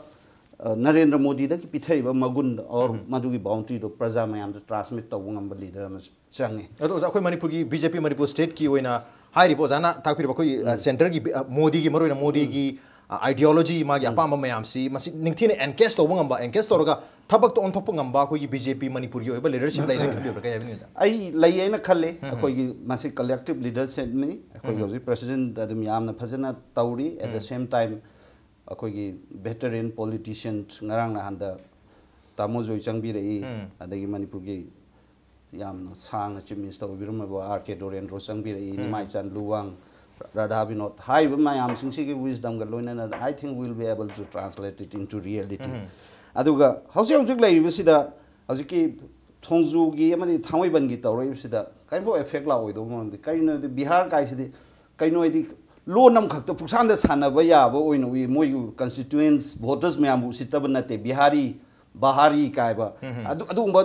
ꯑ, ꯅꯔꯦꯟꯗ꯭ꯔ ꯃꯣꯗꯤꯗꯒꯤ ꯄꯤꯊꯔꯛꯏꯕ ꯃꯒꯨꯟ or ꯃꯗꯨꯒꯤ ꯕꯥꯎꯟꯗ꯭ꯔꯤꯗꯣ ꯄ꯭ꯔꯖꯥ ꯃꯌꯥꯝꯗ ꯇ꯭ꯔꯥꯟꯁꯃꯤꯠ ꯇꯧꯕ ꯉꯝꯕ ꯂꯤꯗꯔ ꯑꯃ ꯆꯪꯉꯤ꯫ ꯑꯗꯣ ꯑꯣꯖꯥ, ꯑꯩꯈꯣꯏ ꯃꯅꯤꯄꯨꯔꯒꯤ ꯕꯤ ꯖꯦ ꯄꯤ ꯃꯅꯤꯄꯨꯔ ꯁ꯭ꯇꯦꯠꯀꯤ ꯑꯣꯏꯅ ꯍꯥꯏꯔꯤꯕ ꯑꯣꯖꯥꯅ ꯇꯥꯛꯄꯤꯔꯤꯕ ꯑꯩꯈꯣꯏꯒꯤ, ꯑ, ꯁꯦꯟꯇꯔꯒꯤ ꯕꯤ-, ꯑ, ꯃꯣꯗꯤꯒꯤ, ꯃꯔꯨꯑꯣꯏꯅ ꯃꯣꯗꯤꯒꯤ ꯑꯥꯏꯗꯤꯌꯣꯂꯣꯖꯤ, ꯃꯥꯒꯤ ꯑꯄꯥꯝꯕ ꯃꯌꯥꯝꯁꯤ ꯃꯁꯤ ꯅꯤꯡꯊꯤꯅ ꯑꯦꯟꯀꯦꯁ ꯇꯧꯕ ꯉꯝꯕ, ꯑꯦꯟꯀꯦꯁ ꯇꯧꯔꯒ ꯊꯕꯛꯇ ꯑꯣꯟꯊꯣꯛꯄ ꯉꯝꯕ ꯑꯩꯈꯣꯏꯒꯤ ꯕꯤ ꯖꯦ ꯄꯤ ꯃꯅꯤꯄꯨꯔꯒꯤ ꯑꯣꯏꯕ ꯂꯤꯗꯔꯁꯤꯞ ꯂꯩꯔꯦ ꯈꯟꯕꯤꯕ꯭ꯔꯥ? ꯀꯩ ꯍꯥꯏꯕꯤꯅꯤꯡꯉꯤꯗ? ꯑꯩ ꯂꯩ ꯍꯥꯏꯅ ꯈꯜꯂꯦ꯫ ꯑꯩꯈꯣꯏꯒꯤ ꯃꯁꯤ ꯀꯂꯦꯛꯇꯤꯞ ꯂꯤꯗꯔꯁꯤꯞꯅꯤ꯫ ꯑꯩꯈꯣꯏꯒꯤ ꯍꯧꯖꯤꯛ ꯄ꯭ꯔꯦꯁꯤꯗꯦꯟꯠ ꯑꯗꯨꯝ ꯌꯥꯝꯅ ꯐꯖꯅ ꯇꯧꯔꯤ꯫ ꯑꯦꯠ ꯗ ꯁꯦꯝ ꯇꯥꯏꯝ ꯑꯩꯈꯣꯏꯒꯤ ꯚꯦꯇꯔꯦꯟ ꯄꯣꯂꯤꯇꯤꯁꯤꯌꯟꯁ ꯉꯔꯥꯡ ꯅꯍꯥꯟꯗ ꯇꯥꯃꯣ ꯖꯣꯏ ꯆꯪꯕꯤꯔꯛꯏ, ꯑꯗꯒꯤ ꯃꯅꯤꯄꯨꯔꯒꯤ ꯌꯥꯝꯅ ꯁꯥꯡꯅ ꯆꯤꯐ ꯃꯤꯅꯤꯁꯇꯔ ꯑꯣꯏꯕꯤꯔꯝꯃꯕ ꯑꯥꯔ ꯀꯦ ꯗꯣꯔꯦꯟꯗ꯭ꯔꯣ ꯆꯪꯕꯤꯔꯛꯏ, ꯅꯤꯃꯥꯏꯆꯥꯟ ꯂꯨꯋꯥꯡ, ꯔꯥꯙꯥ ꯕꯤꯅꯣꯗ ꯍꯥꯏꯔꯤꯕ ꯃꯌꯥꯝꯁꯤꯡꯁꯤꯒꯤ ꯋꯤꯁꯗꯝꯒ ꯂꯣꯏꯅꯅ I think we'll be able to translate it into reality꯫ ꯑꯗꯨꯒ ꯍꯧꯖꯤꯛ ꯍꯧꯖꯤꯛ ꯂꯩꯔꯤꯕꯁꯤꯗ ꯍꯧꯖꯤꯛꯀꯤ ꯊꯣꯡꯖꯨꯒꯤ ꯑꯃꯗꯤ ꯊꯥꯡꯃꯩꯕꯟꯒꯤ ꯇꯧꯔꯛꯏꯕꯁꯤꯗ ꯀꯔꯤꯝꯐꯥꯎ ꯑꯦꯐꯦꯛ ꯂꯥꯛꯑꯣꯏꯗꯧꯕ ꯃꯔꯝꯗꯤ ꯀꯔꯤꯅꯣ ꯍꯥꯏꯗꯤ ꯕꯤꯍꯥꯔ ꯀꯥꯏꯁꯤꯗꯤ ꯀꯩꯅꯣ ꯍꯥꯏꯗꯤ ꯂꯣꯟ ꯑꯃꯈꯛꯇ ꯄꯨꯛꯁꯥꯟꯗ ꯁꯥꯟꯅꯕ ꯌꯥꯕ ꯑꯣꯏꯅ ꯎꯏ꯫ ꯃꯣꯏꯒꯤ ꯀꯟꯁꯇꯤꯇ꯭ꯌꯨꯌꯦꯟꯁ ꯚꯣꯇꯔꯁ ꯃꯌꯥꯝꯕꯨ ꯎꯁꯤꯠꯇꯕ ꯅꯠꯇꯦ꯫ ꯕꯤꯍꯥꯔꯤ ꯕꯍꯥꯔꯤ ꯀꯥꯏꯕ ꯑꯗꯨ ꯑꯗꯨꯒꯨꯝꯕ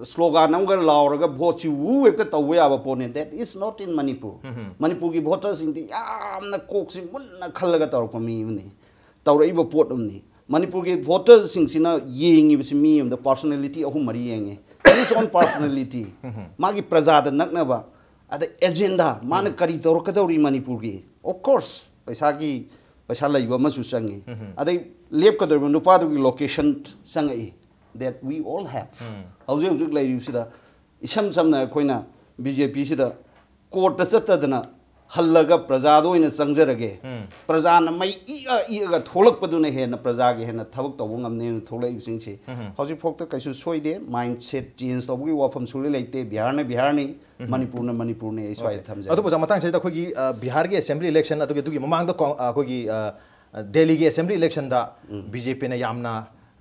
ꯁ꯭ꯂꯣꯒꯥꯟ ꯑꯃꯒ ꯂꯥꯎꯔꯒ ꯚꯣꯠꯁꯤ ꯋꯨ ꯍꯦꯛꯇ ꯇꯧꯕ ꯌꯥꯕ ꯄꯣꯠꯅꯦ꯫ That is not in Manipur꯫ ꯃꯅꯤꯄꯨꯔꯒꯤ ꯚꯣꯇꯔꯁꯤꯡꯗꯤ ꯌꯥꯝꯅ ꯀꯣꯛꯁꯤ ꯃꯨꯟꯅ ꯈꯜꯂꯒ ꯇꯧꯔꯛꯄ ꯃꯤ ꯑꯃꯅꯤ, ꯇꯧꯔꯛꯏꯕ ꯄꯣꯠ ꯑꯃꯅꯤ꯫ ꯃꯅꯤꯄꯨꯔꯒꯤ ꯚꯣꯇꯔꯁꯤꯡꯁꯤꯅ ꯌꯦꯡꯉꯤꯕꯁꯤ ꯃꯤ ꯑꯃꯗ ꯄꯥꯔꯁꯣꯅꯦꯂꯤꯇꯤ ꯑꯍꯨꯝ ꯃꯔꯤ ꯌꯦꯡꯉꯦ꯫ His own personality, ꯃꯥꯒꯤ ꯄ꯭ꯔꯖꯥꯗ ꯅꯛꯅꯕ, ꯑꯗ ꯑꯦꯖꯦꯟꯗꯥ, ꯃꯥꯅ ꯀꯔꯤ ꯇꯧꯔꯛꯀꯗꯧꯔꯤ ꯃꯅꯤꯄꯨꯔꯒꯤ? Of course ꯄꯩꯁꯥꯒꯤ, ꯄꯩꯁꯥ ꯂꯩꯕ ꯑꯃꯁꯨ ꯆꯪꯉꯤ꯫ ꯑꯗꯩ ꯂꯦꯞꯀꯗꯧꯔꯤꯕ ꯅꯨꯄꯥꯗꯨꯒꯤ location ꯆꯪꯉꯛꯏ꯫ That we all have꯫ ꯍꯧꯖꯤꯛ ꯍꯧꯖꯤꯛ ꯂꯩꯔꯤꯕꯁꯤꯗ ꯏꯁꯝ ꯁꯝꯅ ꯑꯩꯈꯣꯏꯅ ꯕꯤ ꯖꯦ ꯄꯤꯁꯤꯗ ꯀꯣꯔꯠꯇ ꯆꯠꯇꯗꯅ ꯍꯜꯂꯒ ꯄ꯭ꯔꯖꯥꯗ ꯑꯣꯏꯅ ꯆꯪꯖꯔꯒꯦ, ꯄ꯭ꯔꯖꯥꯅ ꯃꯩ ꯏꯛꯑ ꯏꯛꯑꯒ ꯊꯣꯛꯂꯛꯄꯗꯨꯅ ꯍꯦꯟꯅ ꯄ꯭ꯔꯖꯥꯒꯤ ꯍꯦꯟꯅ ꯊꯕꯛ ꯇꯧꯕ ꯉꯝꯅꯦꯅ ꯊꯣꯛꯂꯛꯏꯕꯁꯤꯡꯁꯤ ꯍꯧꯖꯤꯛꯐꯥꯎꯗ ꯀꯩꯁꯨ ꯁꯣꯏꯗꯦ꯫ ꯃꯥꯏꯟꯁꯦꯠ ꯆꯦꯟꯖ ꯇꯧꯕꯒꯤ ꯋꯥꯐꯝ ꯁꯨꯡꯂꯩ ꯂꯩꯇꯦ꯫ ꯕꯤꯍꯥꯔꯅ ꯕꯤꯍꯥꯔꯅꯤ, ꯃꯅꯤꯄꯨꯔꯅ ꯃꯅꯤꯄꯨꯔꯅꯤ꯫ ꯑꯩ ꯁ꯭ꯋꯥꯏꯗ ꯊꯝꯖꯒꯦ꯫ ꯑꯗꯨꯕꯨ ꯑꯣꯖꯥ, ꯃꯇꯥꯡꯁꯤꯗ ꯑꯩꯈꯣꯏꯒꯤ, ꯑ, ꯕꯤꯍꯥꯔꯒꯤ ꯑꯦꯁꯦꯝꯕ꯭ꯂꯤ ꯏꯂꯦꯛꯁꯟ, ꯑꯗꯨꯒꯤ, ꯑꯗꯨꯒꯤ ꯃꯃꯥꯡꯗ ꯀꯣ-, ꯑ, ꯑꯩꯈꯣꯏꯒꯤ, ꯑ, ꯑ, ꯗꯦꯜꯂꯤꯒꯤ ꯑꯦꯁꯦꯝꯕ꯭ꯂꯤ ꯏꯂꯦꯛꯁꯟꯗ ꯕꯤ ꯖꯦ ꯄꯤꯅ ꯌꯥꯝꯅ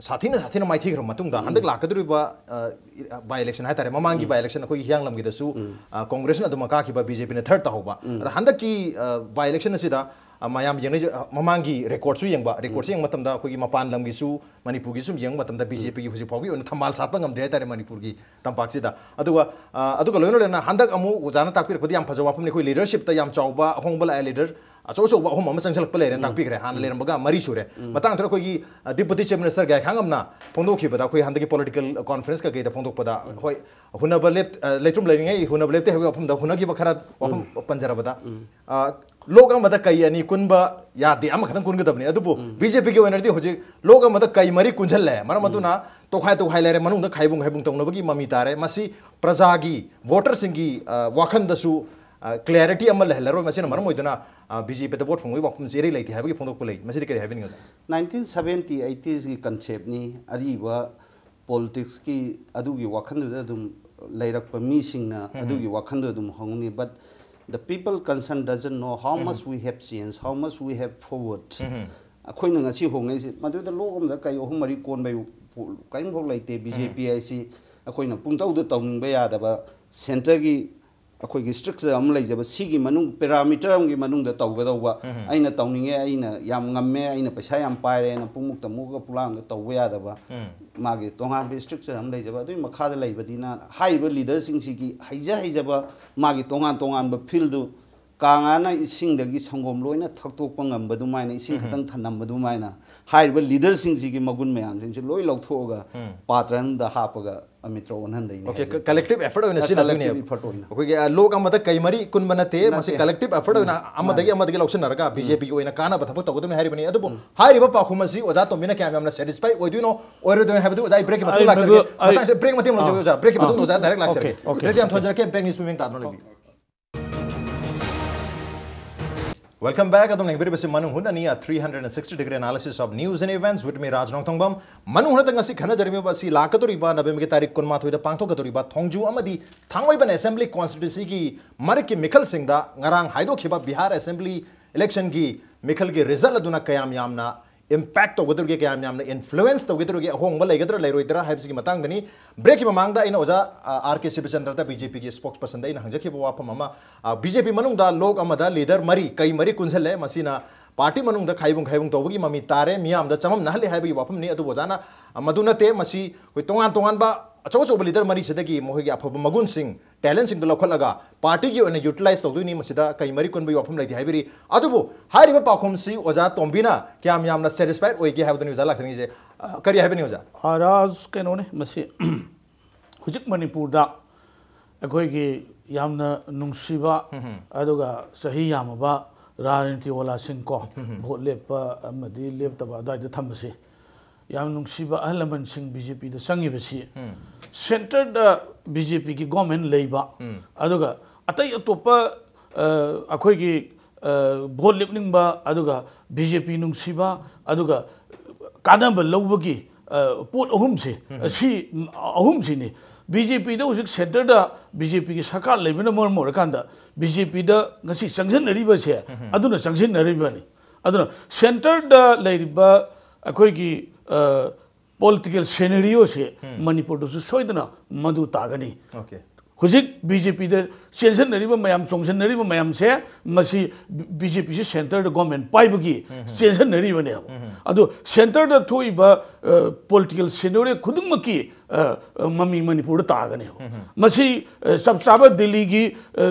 ꯁꯥꯊꯤꯅ ꯁꯥꯊꯤꯅ ꯃꯥꯏꯊꯤꯈ꯭ꯔꯕ ꯃꯇꯨꯡꯗ ꯍꯟꯗꯛ ꯂꯥꯛꯀꯗꯧꯔꯤꯕ, ꯑ, ꯏ-, ꯑ, ꯕꯥꯏ ꯏꯂꯦꯛꯁꯟ ꯍꯥꯏꯇꯥꯔꯦ, ꯃꯃꯥꯡꯒꯤ ꯕꯥꯏ ꯏꯂꯦꯛꯁꯟ ꯑꯩꯈꯣꯏꯒꯤ ꯍꯤꯌꯥꯡꯂꯝꯒꯤꯗꯁꯨ, ꯑ, ꯀꯣꯡꯒ꯭ꯔꯦꯁꯅ ꯑꯗꯨꯝ ꯀꯥꯈꯤꯕ, ꯕꯤ ꯖꯦ ꯄꯤꯅ ꯊꯔꯠ ꯇꯥꯍꯧꯕ꯫ ꯑꯗ ꯍꯟꯗꯛꯀꯤ, ꯑ, ꯕꯥꯏ ꯏꯂꯦꯛꯁꯟ ꯑꯁꯤꯗ, ꯑ, ꯃꯌꯥꯝ ꯌꯦꯡꯅꯩꯁꯦ, ꯑ, ꯃꯃꯥꯡꯒꯤ ꯔꯦꯀꯣꯔꯠꯁꯨ ꯌꯦꯡꯕ, ꯔꯦꯀꯣꯔꯠꯁꯨ ꯌꯦꯡꯕ ꯃꯇꯝꯗ ꯑꯩꯈꯣꯏꯒꯤ ꯃꯄꯥꯟ ꯂꯝꯒꯤꯁꯨ ꯃꯅꯤꯄꯨꯔꯒꯤ ꯁꯨꯝ ꯌꯦꯡꯕ ꯃꯇꯝꯗ ꯕꯤ ꯖꯦ ꯄꯤꯒꯤ ꯍꯧꯖꯤꯛ ꯐꯥꯎꯒꯤ ꯑꯣꯏꯅ ꯊꯝꯕꯥꯜ ꯁꯥꯠꯄ ꯉꯝꯗ꯭ꯔꯦ ꯍꯥꯏꯇꯥꯔꯦ ꯃꯅꯤꯄꯨꯔꯒꯤ ꯇꯝꯄꯥꯛꯁꯤꯗ꯫ ꯑꯗꯨꯒ, ꯑ, ꯑꯗꯨꯒ ꯂꯣꯏꯅ ꯂꯣꯏꯅꯅ ꯍꯟꯗꯛ ꯑꯃꯨꯛ ꯑꯣꯖꯥꯅ ꯇꯥꯛꯄꯤꯔꯛꯄꯗꯤ ꯌꯥꯝ ꯐꯖꯕ ꯋꯥꯐꯝꯅꯤ꯫ ꯑꯩꯈꯣꯏ ꯂꯤꯗꯔꯁꯤꯞꯇ ꯌꯥꯝ ꯆꯥꯎꯕ ꯑꯍꯣꯡꯕ ꯂꯥꯛꯑꯦ, ꯂꯤꯗꯔ ꯑꯆꯧ ꯑꯆꯧꯕ ꯑꯍꯨꯝ ꯑꯃ ꯆꯪꯁꯤꯜꯂꯛꯄ ꯂꯩꯔꯦꯅ ꯇꯥꯛꯄꯤꯈ꯭ꯔꯦ꯫ ꯍꯥꯟꯅ ꯂꯩꯔꯝꯕꯒ ꯃꯔꯤ ꯁꯨꯔꯦ꯫ ꯃꯇꯥꯡꯗ ꯑꯩꯈꯣꯏꯒꯤ, ꯑ, ꯗꯤꯄꯨꯇꯤ ꯆꯤꯐ ꯃꯤꯅꯤꯁꯇꯔ ꯒꯥꯏꯈꯥꯡꯉꯝꯅ ꯐꯣꯡꯗꯣꯛꯈꯤꯕꯗ ꯑꯩꯈꯣꯏ ꯍꯟꯗꯛꯀꯤ ꯄꯣꯂꯤꯇꯤꯀꯦꯜ ꯀꯣꯟꯐ꯭ꯔꯦꯟꯁ ꯀꯩꯀꯩꯗ ꯐꯣꯡꯗꯣꯛꯄꯗ, ꯍꯣꯏ, ꯍꯨꯟꯅꯕ ꯂꯦꯞ-, ꯑ, ꯂꯩꯇ꯭ꯔꯨꯝ ꯂꯩꯔꯤꯉꯩ ꯍꯨꯟꯅꯕ ꯂꯦꯞꯇꯦ ꯍꯥꯏꯕꯒꯤ ꯋꯥꯐꯝꯗ ꯍꯨꯟꯅꯈꯤꯕ ꯈꯔ ꯋꯥꯐꯝ ꯄꯟꯖꯔꯕꯗ, ꯑ, ꯂꯣꯛ ꯑꯃꯗ ꯀꯩ ꯑꯅꯤ ꯀꯨꯟꯕ ꯌꯥꯗꯦ, ꯑꯃꯈꯛꯇꯪ ꯀꯨꯟꯒꯗꯕꯅꯤ꯫ ꯑꯗꯨꯕꯨ ꯕꯤ ꯖꯦ ꯄꯤꯒꯤ ꯑꯣꯏꯅꯗꯤ ꯍꯧꯖꯤꯛ ꯂꯣꯛ ꯑꯃꯗ ꯀꯩ ꯃꯔꯤ ꯀꯨꯟꯁꯤꯜꯂꯦ꯫ ꯃꯔꯝ ꯑꯗꯨꯅ ꯇꯣꯈꯥꯏ ꯇꯣꯈꯥꯏ ꯂꯩꯔꯦ, ꯃꯅꯨꯡꯗ ꯈꯥꯏꯕꯨꯡ ꯈꯥꯏꯕꯨꯡ ꯇꯧꯅꯕꯒꯤ ꯃꯃꯤ ꯇꯥꯔꯦ꯫ ꯃꯁꯤ ꯄ꯭ꯔꯖꯥꯒꯤ, ꯚꯣꯇꯔꯁꯤꯡꯒꯤ, ꯑ, ꯋꯥꯈꯜꯗꯁꯨ, ꯑ, clarity ꯑꯃ ꯂꯩꯍꯜꯂꯔꯣꯏ꯫ ꯃꯁꯤꯅ ꯃꯔꯝ ꯑꯣꯏꯗꯨꯅ, ꯑ, ꯕꯤ ꯖꯦ ꯄꯤꯗ ꯚꯣꯠ ꯐꯪꯕꯒꯤ ꯋꯥꯐꯝꯁꯤ ꯏꯔꯩ ꯂꯩꯇꯦ ꯍꯥꯏꯕꯒꯤ ꯐꯣꯡꯗꯣꯛꯄ ꯂꯩ꯫ ꯃꯁꯤꯗꯤ ꯀꯔꯤ ꯍꯥꯏꯕꯤꯅꯤꯡꯒꯗ꯭ꯔꯥ? Nineteen seventy ꯑꯩꯠꯇꯤꯁꯀꯤ ꯀꯟꯁꯦꯞꯅꯤ꯫ ꯑꯔꯤꯕ ꯄꯣꯂꯤꯇꯤꯛꯁꯀꯤ ꯑꯗꯨꯒꯤ ꯋꯥꯈꯜꯗꯨꯗ ꯑꯗꯨꯝ ꯂꯩꯔꯛꯄ ꯃꯤꯁꯤꯡꯅ ꯑꯗꯨꯒꯤ ꯋꯥꯈꯜꯗꯨ ꯑꯗꯨꯝ ꯍꯧꯅꯤ꯫ But the people concerned doesn't know how much we have changed, how much we have forward. ꯑꯩꯈꯣꯏꯅ ꯉꯁꯤ ꯍꯣꯡꯉꯛꯏꯁꯦ ꯃꯗꯨꯗ ꯂꯣꯛ ꯑꯃꯗ ꯀꯩ ꯑꯍꯨꯝ ꯃꯔꯤ ꯀꯣꯟꯕꯩ ꯄꯣ-, ꯀꯔꯤꯝꯐꯥꯎ ꯂꯩꯇꯦ꯫ ꯕꯤ ꯖꯦ ꯄꯤ ꯍꯥꯏꯁꯤ ꯑꯩꯈꯣꯏꯅ ꯄꯨꯡꯇꯧꯗ ꯇꯧꯅꯤꯡꯕ ꯌꯥꯗꯕ, ꯁꯦꯟꯇꯔꯒꯤ ꯑꯩꯈꯣꯏꯒꯤ ꯁ꯭ꯇ꯭ꯔꯛꯆꯔ ꯑꯃ ꯂꯩꯖꯕ, ꯁꯤꯒꯤ ꯃꯅꯨꯡ ꯄꯦꯔꯥꯃꯤꯇꯔ ꯑꯃꯒꯤ ꯃꯅꯨꯡꯗ ꯇꯧꯒꯗꯧꯕ꯫ ꯑꯩꯅ ꯇꯧꯅꯤꯡꯉꯦ, ꯑꯩꯅ ꯌꯥꯝ ꯉꯝꯃꯦ, ꯑꯩꯅ ꯄꯩꯁꯥ ꯌꯥꯝ ꯄꯥꯏꯔꯦꯅ ꯄꯨꯡꯃꯨꯛꯇ ꯃꯨꯛꯑꯒ ꯄꯨꯂꯥꯡꯗ ꯇꯧꯕ ꯌꯥꯗꯕ, ꯃꯥꯒꯤ ꯇꯣꯉꯥꯟꯕ ꯁ꯭ꯇ꯭ꯔꯛꯆꯔ ꯑꯃ ꯂꯩꯖꯕ꯫ ꯑꯗꯨꯒꯤ ꯃꯈꯥꯗ ꯂꯩꯕꯅꯤꯅ ꯍꯥꯏꯔꯤꯕ ꯂꯤꯗꯔꯁꯤꯡꯁꯤꯒꯤ ꯍꯩꯖ ꯍꯩꯖꯕ ꯃꯥꯒꯤ ꯇꯣꯉꯥꯟ ꯇꯣꯉꯥꯟꯕ ꯐꯤꯜꯗꯨ, ꯀꯥꯡꯉꯥꯅ ꯏꯁꯤꯡꯗꯒꯤ ꯁꯪꯒꯣꯝ ꯂꯣꯏꯅ ꯊꯛꯇꯣꯛꯄ ꯉꯝꯕ ꯑꯗꯨꯃꯥꯏꯅ, ꯏꯁꯤꯡ ꯈꯛꯇꯪ ꯊꯝꯂꯝꯕ ꯑꯗꯨꯃꯥꯏꯅ, ꯍꯥꯏꯔꯤꯕ ꯂꯤꯗꯔꯁꯤꯡꯁꯤꯒꯤ ꯃꯒꯨꯟ ꯃꯌꯥꯝꯁꯤꯡꯁꯤ ꯂꯣꯏ ꯂꯧꯊꯣꯛꯑꯒ ꯄꯥꯇ꯭ꯔ ꯑꯃꯗ ꯍꯥꯞꯄꯒ ꯑꯃꯤꯠꯇ ꯑꯣꯟꯍꯟꯗꯣꯏꯅꯤ꯫ Okay, ꯍꯥꯏꯁꯦ꯫ collective effort ꯑꯣꯏꯅ ꯑ, ꯁꯤꯖꯤꯟꯅꯗꯣꯏꯅꯦꯕ꯫ Collective effort ꯑꯣꯏꯅ꯫ ꯑꯩꯈꯣꯏꯒꯤ, ꯑ, ꯂꯣꯛ ꯑꯃꯗ ꯀꯩ ꯃꯔꯤ ꯀꯨꯟꯕ ꯅꯠꯇꯦ, ꯃꯁꯤ ꯅꯠꯇꯦ꯫ Collective effort ꯑꯣꯏꯅ ꯑꯃꯗꯒꯤ ꯑꯃꯗꯒꯤ ꯂꯧꯁꯤꯟꯅꯔꯒ ꯕꯤ ꯖꯦ ꯄꯤꯒꯤ ꯑꯣꯏꯅ ꯀꯥꯟꯅꯕ ꯊꯕꯛ ꯇꯧꯒꯗꯕꯅꯤ ꯍꯥꯏꯔꯤꯕꯅꯤ꯫ ꯑꯗꯨꯕꯨ ꯍꯥꯏꯔꯤꯕ ꯄꯥꯎꯈꯨꯝ ꯑꯁꯤ ꯑꯣꯖꯥ ꯇꯣꯝꯕꯤꯅ ꯀꯌꯥꯝ ꯌꯥꯝꯅ satisfy ꯑꯣꯏꯗꯣꯏꯅꯣ ꯑꯣꯏꯔꯣꯏꯗꯣꯏꯅꯣ ꯍꯥꯏꯕꯗꯨ ꯑꯣꯖꯥ, ꯑꯩ break ꯀꯤ ꯃꯇꯨꯡ ꯑꯩ ꯂꯥꯛꯆꯔꯒꯦ꯫ ꯃꯗꯨ ꯑꯩ ꯃꯇꯥꯡꯁꯤꯗ break ꯃꯇꯦꯛ ꯑꯃ ꯂꯧꯖꯒꯦ ꯑꯥ꯫ ꯑꯣꯖꯥ, break ꯀꯤ ꯃꯇꯨꯡꯗ ꯑꯥ꯫ ꯑꯣꯖꯥ direct ꯂꯥꯛꯆꯔꯒꯦ꯫ Okay, okay, Break ꯌꯥꯝ okay. ꯊꯨꯖꯔꯛꯀꯦ, ꯄꯦꯡ ꯅ꯭ꯌꯨꯁ ꯃꯤꯃꯤꯡ ꯇꯥꯗꯨꯅ ꯂꯩꯕꯤꯌꯨ꯫ Welcome back. ꯑꯗꯨꯝ ꯌꯦꯡꯕꯤꯔꯤꯕꯁꯤ ꯃꯅꯨꯡ ꯍꯨꯠꯅꯅꯤ, a three hundred and sixty degree analysis of news and events with me, ꯔꯥꯖ ꯅꯣꯡꯊꯣꯡꯕꯝ꯫ ꯃꯅꯨꯡ ꯍꯨꯠꯇ ꯉꯁꯤ ꯈꯟꯅꯖꯔꯤꯕ ꯑꯁꯤ ꯂꯥꯛꯀꯗꯧꯔꯤꯕ ꯅꯕꯦꯝꯕꯔꯒꯤ ꯇꯥꯔꯤꯛ ꯀꯨꯟꯃꯥꯊꯣꯏꯗ ꯄꯥꯡꯊꯣꯛꯀꯗꯧꯔꯤꯕ ꯊꯣꯡꯖꯨ ꯑꯃꯗꯤ ꯊꯥꯡꯃꯩꯕꯟ assembly constituency ꯒꯤ ꯃꯔꯛꯀꯤ ꯃꯤꯈꯜꯁꯤꯡꯗ ꯉꯔꯥꯡ ꯍꯥꯏꯗꯣꯛꯈꯤꯕ ꯕꯤꯍꯥꯔ assembly election ꯒꯤ ꯃꯤꯈꯜꯒꯤ result ꯑꯗꯨꯅ ꯀꯌꯥꯝ ꯌꯥꯝꯅ impact ꯇꯧꯒꯗꯧꯔꯤꯒꯦ, ꯀꯌꯥꯝ ꯌꯥꯝꯅ influence ꯇꯧꯒꯗꯧꯔꯤꯒꯦ, ꯑꯍꯣꯡꯕ ꯂꯩꯒꯗ꯭ꯔꯥ ꯂꯩꯔꯣꯏꯗ꯭ꯔꯥ ꯍꯥꯏꯕꯁꯤꯒꯤ ꯃꯇꯥꯡꯗꯅꯤ꯫ Break ꯀꯤ ꯃꯃꯥꯡꯗ ꯑꯩꯅ ꯑꯣꯖꯥ, ꯑ, ꯑꯥꯔ ꯀꯦ ꯁꯤꯕꯆꯟꯗ꯭ꯔꯗ, ꯕꯤ ꯖꯦ ꯄꯤꯒꯤ spokesperson ꯗ ꯑꯩꯅ ꯍꯪꯖꯈꯤꯕ ꯋꯥꯐꯝ ꯑꯃ, ꯑ, ꯕꯤ ꯖꯦ ꯄꯤ ꯃꯅꯨꯡꯗ ꯂꯣꯛ ꯑꯃꯗ leader ꯃꯔꯤ, ꯀꯩ ꯃꯔꯤ ꯀꯨꯟꯁꯜꯂꯦ, ꯃꯁꯤꯅ party ꯃꯅꯨꯡꯗ ꯈꯥꯏꯕꯨꯡ ꯈꯥꯏꯕꯨꯡ ꯇꯧꯕꯒꯤ ꯃꯃꯤ ꯇꯥꯔꯦ, ꯃꯤꯌꯥꯝꯗ ꯆꯃꯝꯅꯍꯜꯂꯦ ꯍꯥꯏꯕꯒꯤ ꯋꯥꯐꯝꯅꯤ꯫ ꯑꯗꯨꯕꯨ ꯑꯣꯖꯥꯅ, ꯑ, ꯃꯗꯨ ꯅꯠꯇꯦ, ꯃꯁꯤ ꯑꯩꯈꯣꯏ ꯇꯣꯉꯥꯟ ꯇꯣꯉꯥꯟꯕ ꯑꯆꯧ ꯑꯆꯧꯕ leader ꯃꯔꯤꯁꯤꯗꯒꯤ ꯃꯈꯣꯏꯒꯤ ꯑꯐꯕ ꯃꯒꯨꯟꯁꯤꯡ, talent ꯁꯤꯡꯗꯨ ꯂꯧꯈꯠꯂꯒ party ꯒꯤ ꯑꯣꯏꯅ utilize ꯇꯧꯗꯣꯏꯅꯤ, ꯃꯁꯤꯗ ꯀꯩ ꯃꯔꯤ ꯀꯨꯟꯕꯒꯤ ꯋꯥꯐꯝ ꯂꯩꯇꯦ ꯍꯥꯏꯕꯤꯔꯤ꯫ ꯑꯗꯨꯕꯨ ꯍꯥꯏꯔꯤꯕ ꯄꯥꯎꯈꯨꯝꯁꯤ ꯑꯣꯖꯥ ꯇꯣꯝꯕꯤꯅ ꯀꯌꯥꯝ ꯌꯥꯝꯅ satisfied ꯑꯣꯏꯒꯦ ꯍꯥꯏꯕꯗꯨꯅꯤ ꯑꯣꯖꯥ ꯂꯥꯛꯆꯅꯤꯡꯉꯤꯁꯦ꯫ ꯑ, ꯀꯔꯤ ꯍꯥꯏꯕꯅꯤ ꯑꯣꯖꯥ? ꯑ, ꯔꯥꯖ, ꯀꯩꯅꯣꯅꯤ ꯃꯁꯤ꯫ ꯍꯧꯖꯤꯛ ꯃꯅꯤꯄꯨꯔꯗ ꯑꯩꯈꯣꯏꯒꯤ ꯌꯥꯝꯅ ꯅꯨꯡꯁꯤꯕ ꯑꯗꯨꯒ ꯆꯍꯤ ꯌꯥꯝꯃꯕ ꯔꯥꯖꯅꯤꯇꯤ ꯋꯥꯂꯥꯁꯤꯡ ꯀꯣ, ꯚꯣꯠ ꯂꯦꯞꯄ ꯑꯃꯗꯤ ꯂꯦꯞꯇꯕ ꯑꯗꯨꯋꯥꯏꯗ ꯊꯝꯃꯁꯤ꯫ ꯌꯥꯝ ꯅꯨꯡꯁꯤꯕ ꯑꯍꯜ ꯂꯃꯟꯁꯤꯡ ꯕꯤ ꯖꯦ ꯄꯤꯗ ꯆꯪꯉꯤꯕꯁꯤ, ꯁꯦꯟꯇꯔꯗ ꯕꯤ ꯖꯦ ꯄꯤꯒꯤ ꯒꯣꯔꯃꯦꯟ ꯂꯩꯕ, ꯑꯗꯨꯒ ꯑꯇꯩ ꯑꯇꯣꯞꯄ, ꯑ, ꯑꯩꯈꯣꯏꯒꯤ, ꯑ, ꯚꯣꯠ ꯂꯦꯞꯅꯤꯡꯕ, ꯑꯗꯨꯒ ꯕꯤ ꯖꯦ ꯄꯤ ꯅꯨꯡꯁꯤꯕ, ꯑꯗꯨꯒ ꯀꯥꯟꯅꯕ ꯂꯧꯕꯒꯤ, ꯑ, ꯄꯣꯠ ꯑꯍꯨꯝꯁꯦ, ꯁꯤ ꯑꯍꯨꯝꯁꯤꯅꯤ꯫ ꯕꯤ ꯖꯦ ꯄꯤꯗ ꯍꯧꯖꯤꯛ ꯁꯦꯟꯇꯔꯗ ꯕꯤ ꯖꯦ ꯄꯤꯒꯤ ꯁꯔꯀꯥꯔ ꯂꯩꯕꯅ ꯃꯔꯝ ꯑꯣꯏꯔꯀꯥꯟꯗ ꯕꯤ ꯖꯦ ꯄꯤꯗ ꯉꯁꯤ ꯆꯪꯁꯤꯟꯅꯔꯤꯕꯁꯦ, ꯑꯗꯨꯅ ꯆꯪꯁꯤꯟꯅꯔꯤꯕꯅꯤ꯫ ꯑꯗꯨꯅ ꯁꯦꯟꯇꯔꯗ ꯂꯩꯔꯤꯕ ꯑꯩꯈꯣꯏꯒꯤ, ꯑ, ꯄꯣꯂꯤꯇꯤꯀꯦꯜ ꯁꯦꯅꯦꯔꯤꯑꯣꯁꯦ ꯃꯅꯤꯄꯨꯔꯗꯁꯨ ꯁꯣꯏꯗꯅ ꯃꯗꯨ ꯇꯥꯒꯅꯤ꯫ Okay. ꯍꯧꯖꯤꯛ ꯕꯤ ꯖꯦ ꯄꯤꯗ ꯆꯦꯟꯁꯤꯟꯅꯔꯤꯕ ꯃꯌꯥꯝ, ꯆꯣꯡꯁꯤꯟꯅꯔꯤꯕ ꯃꯌꯥꯝꯁꯦ, ꯃꯁꯤ ꯕꯤ ꯖꯦ ꯄꯤꯁꯤ ꯁꯦꯟꯇꯔꯗ ꯒꯣꯔꯃꯦꯟ ꯄꯥꯏꯕꯒꯤ ꯆꯦꯟꯁꯤꯟꯅꯔꯤꯕꯅꯦꯕ꯫ ꯑꯗꯣ ꯁꯦꯟꯇꯔꯗ ꯊꯣꯛꯏꯕ, ꯑ, ꯄꯣꯂꯤꯇꯤꯀꯦꯜ ꯁꯦꯅꯦꯔꯤꯑꯣ ꯈꯨꯗꯤꯡꯃꯛꯀꯤ, ꯑ, ꯑ, ꯃꯃꯤ ꯃꯅꯤꯄꯨꯔꯗ ꯇꯥꯒꯅꯦꯕ꯫ ꯃꯁꯤ, ꯑ, ꯆꯞ ꯆꯥꯕ ꯗꯤꯜꯂꯤꯒꯤ, ꯑ,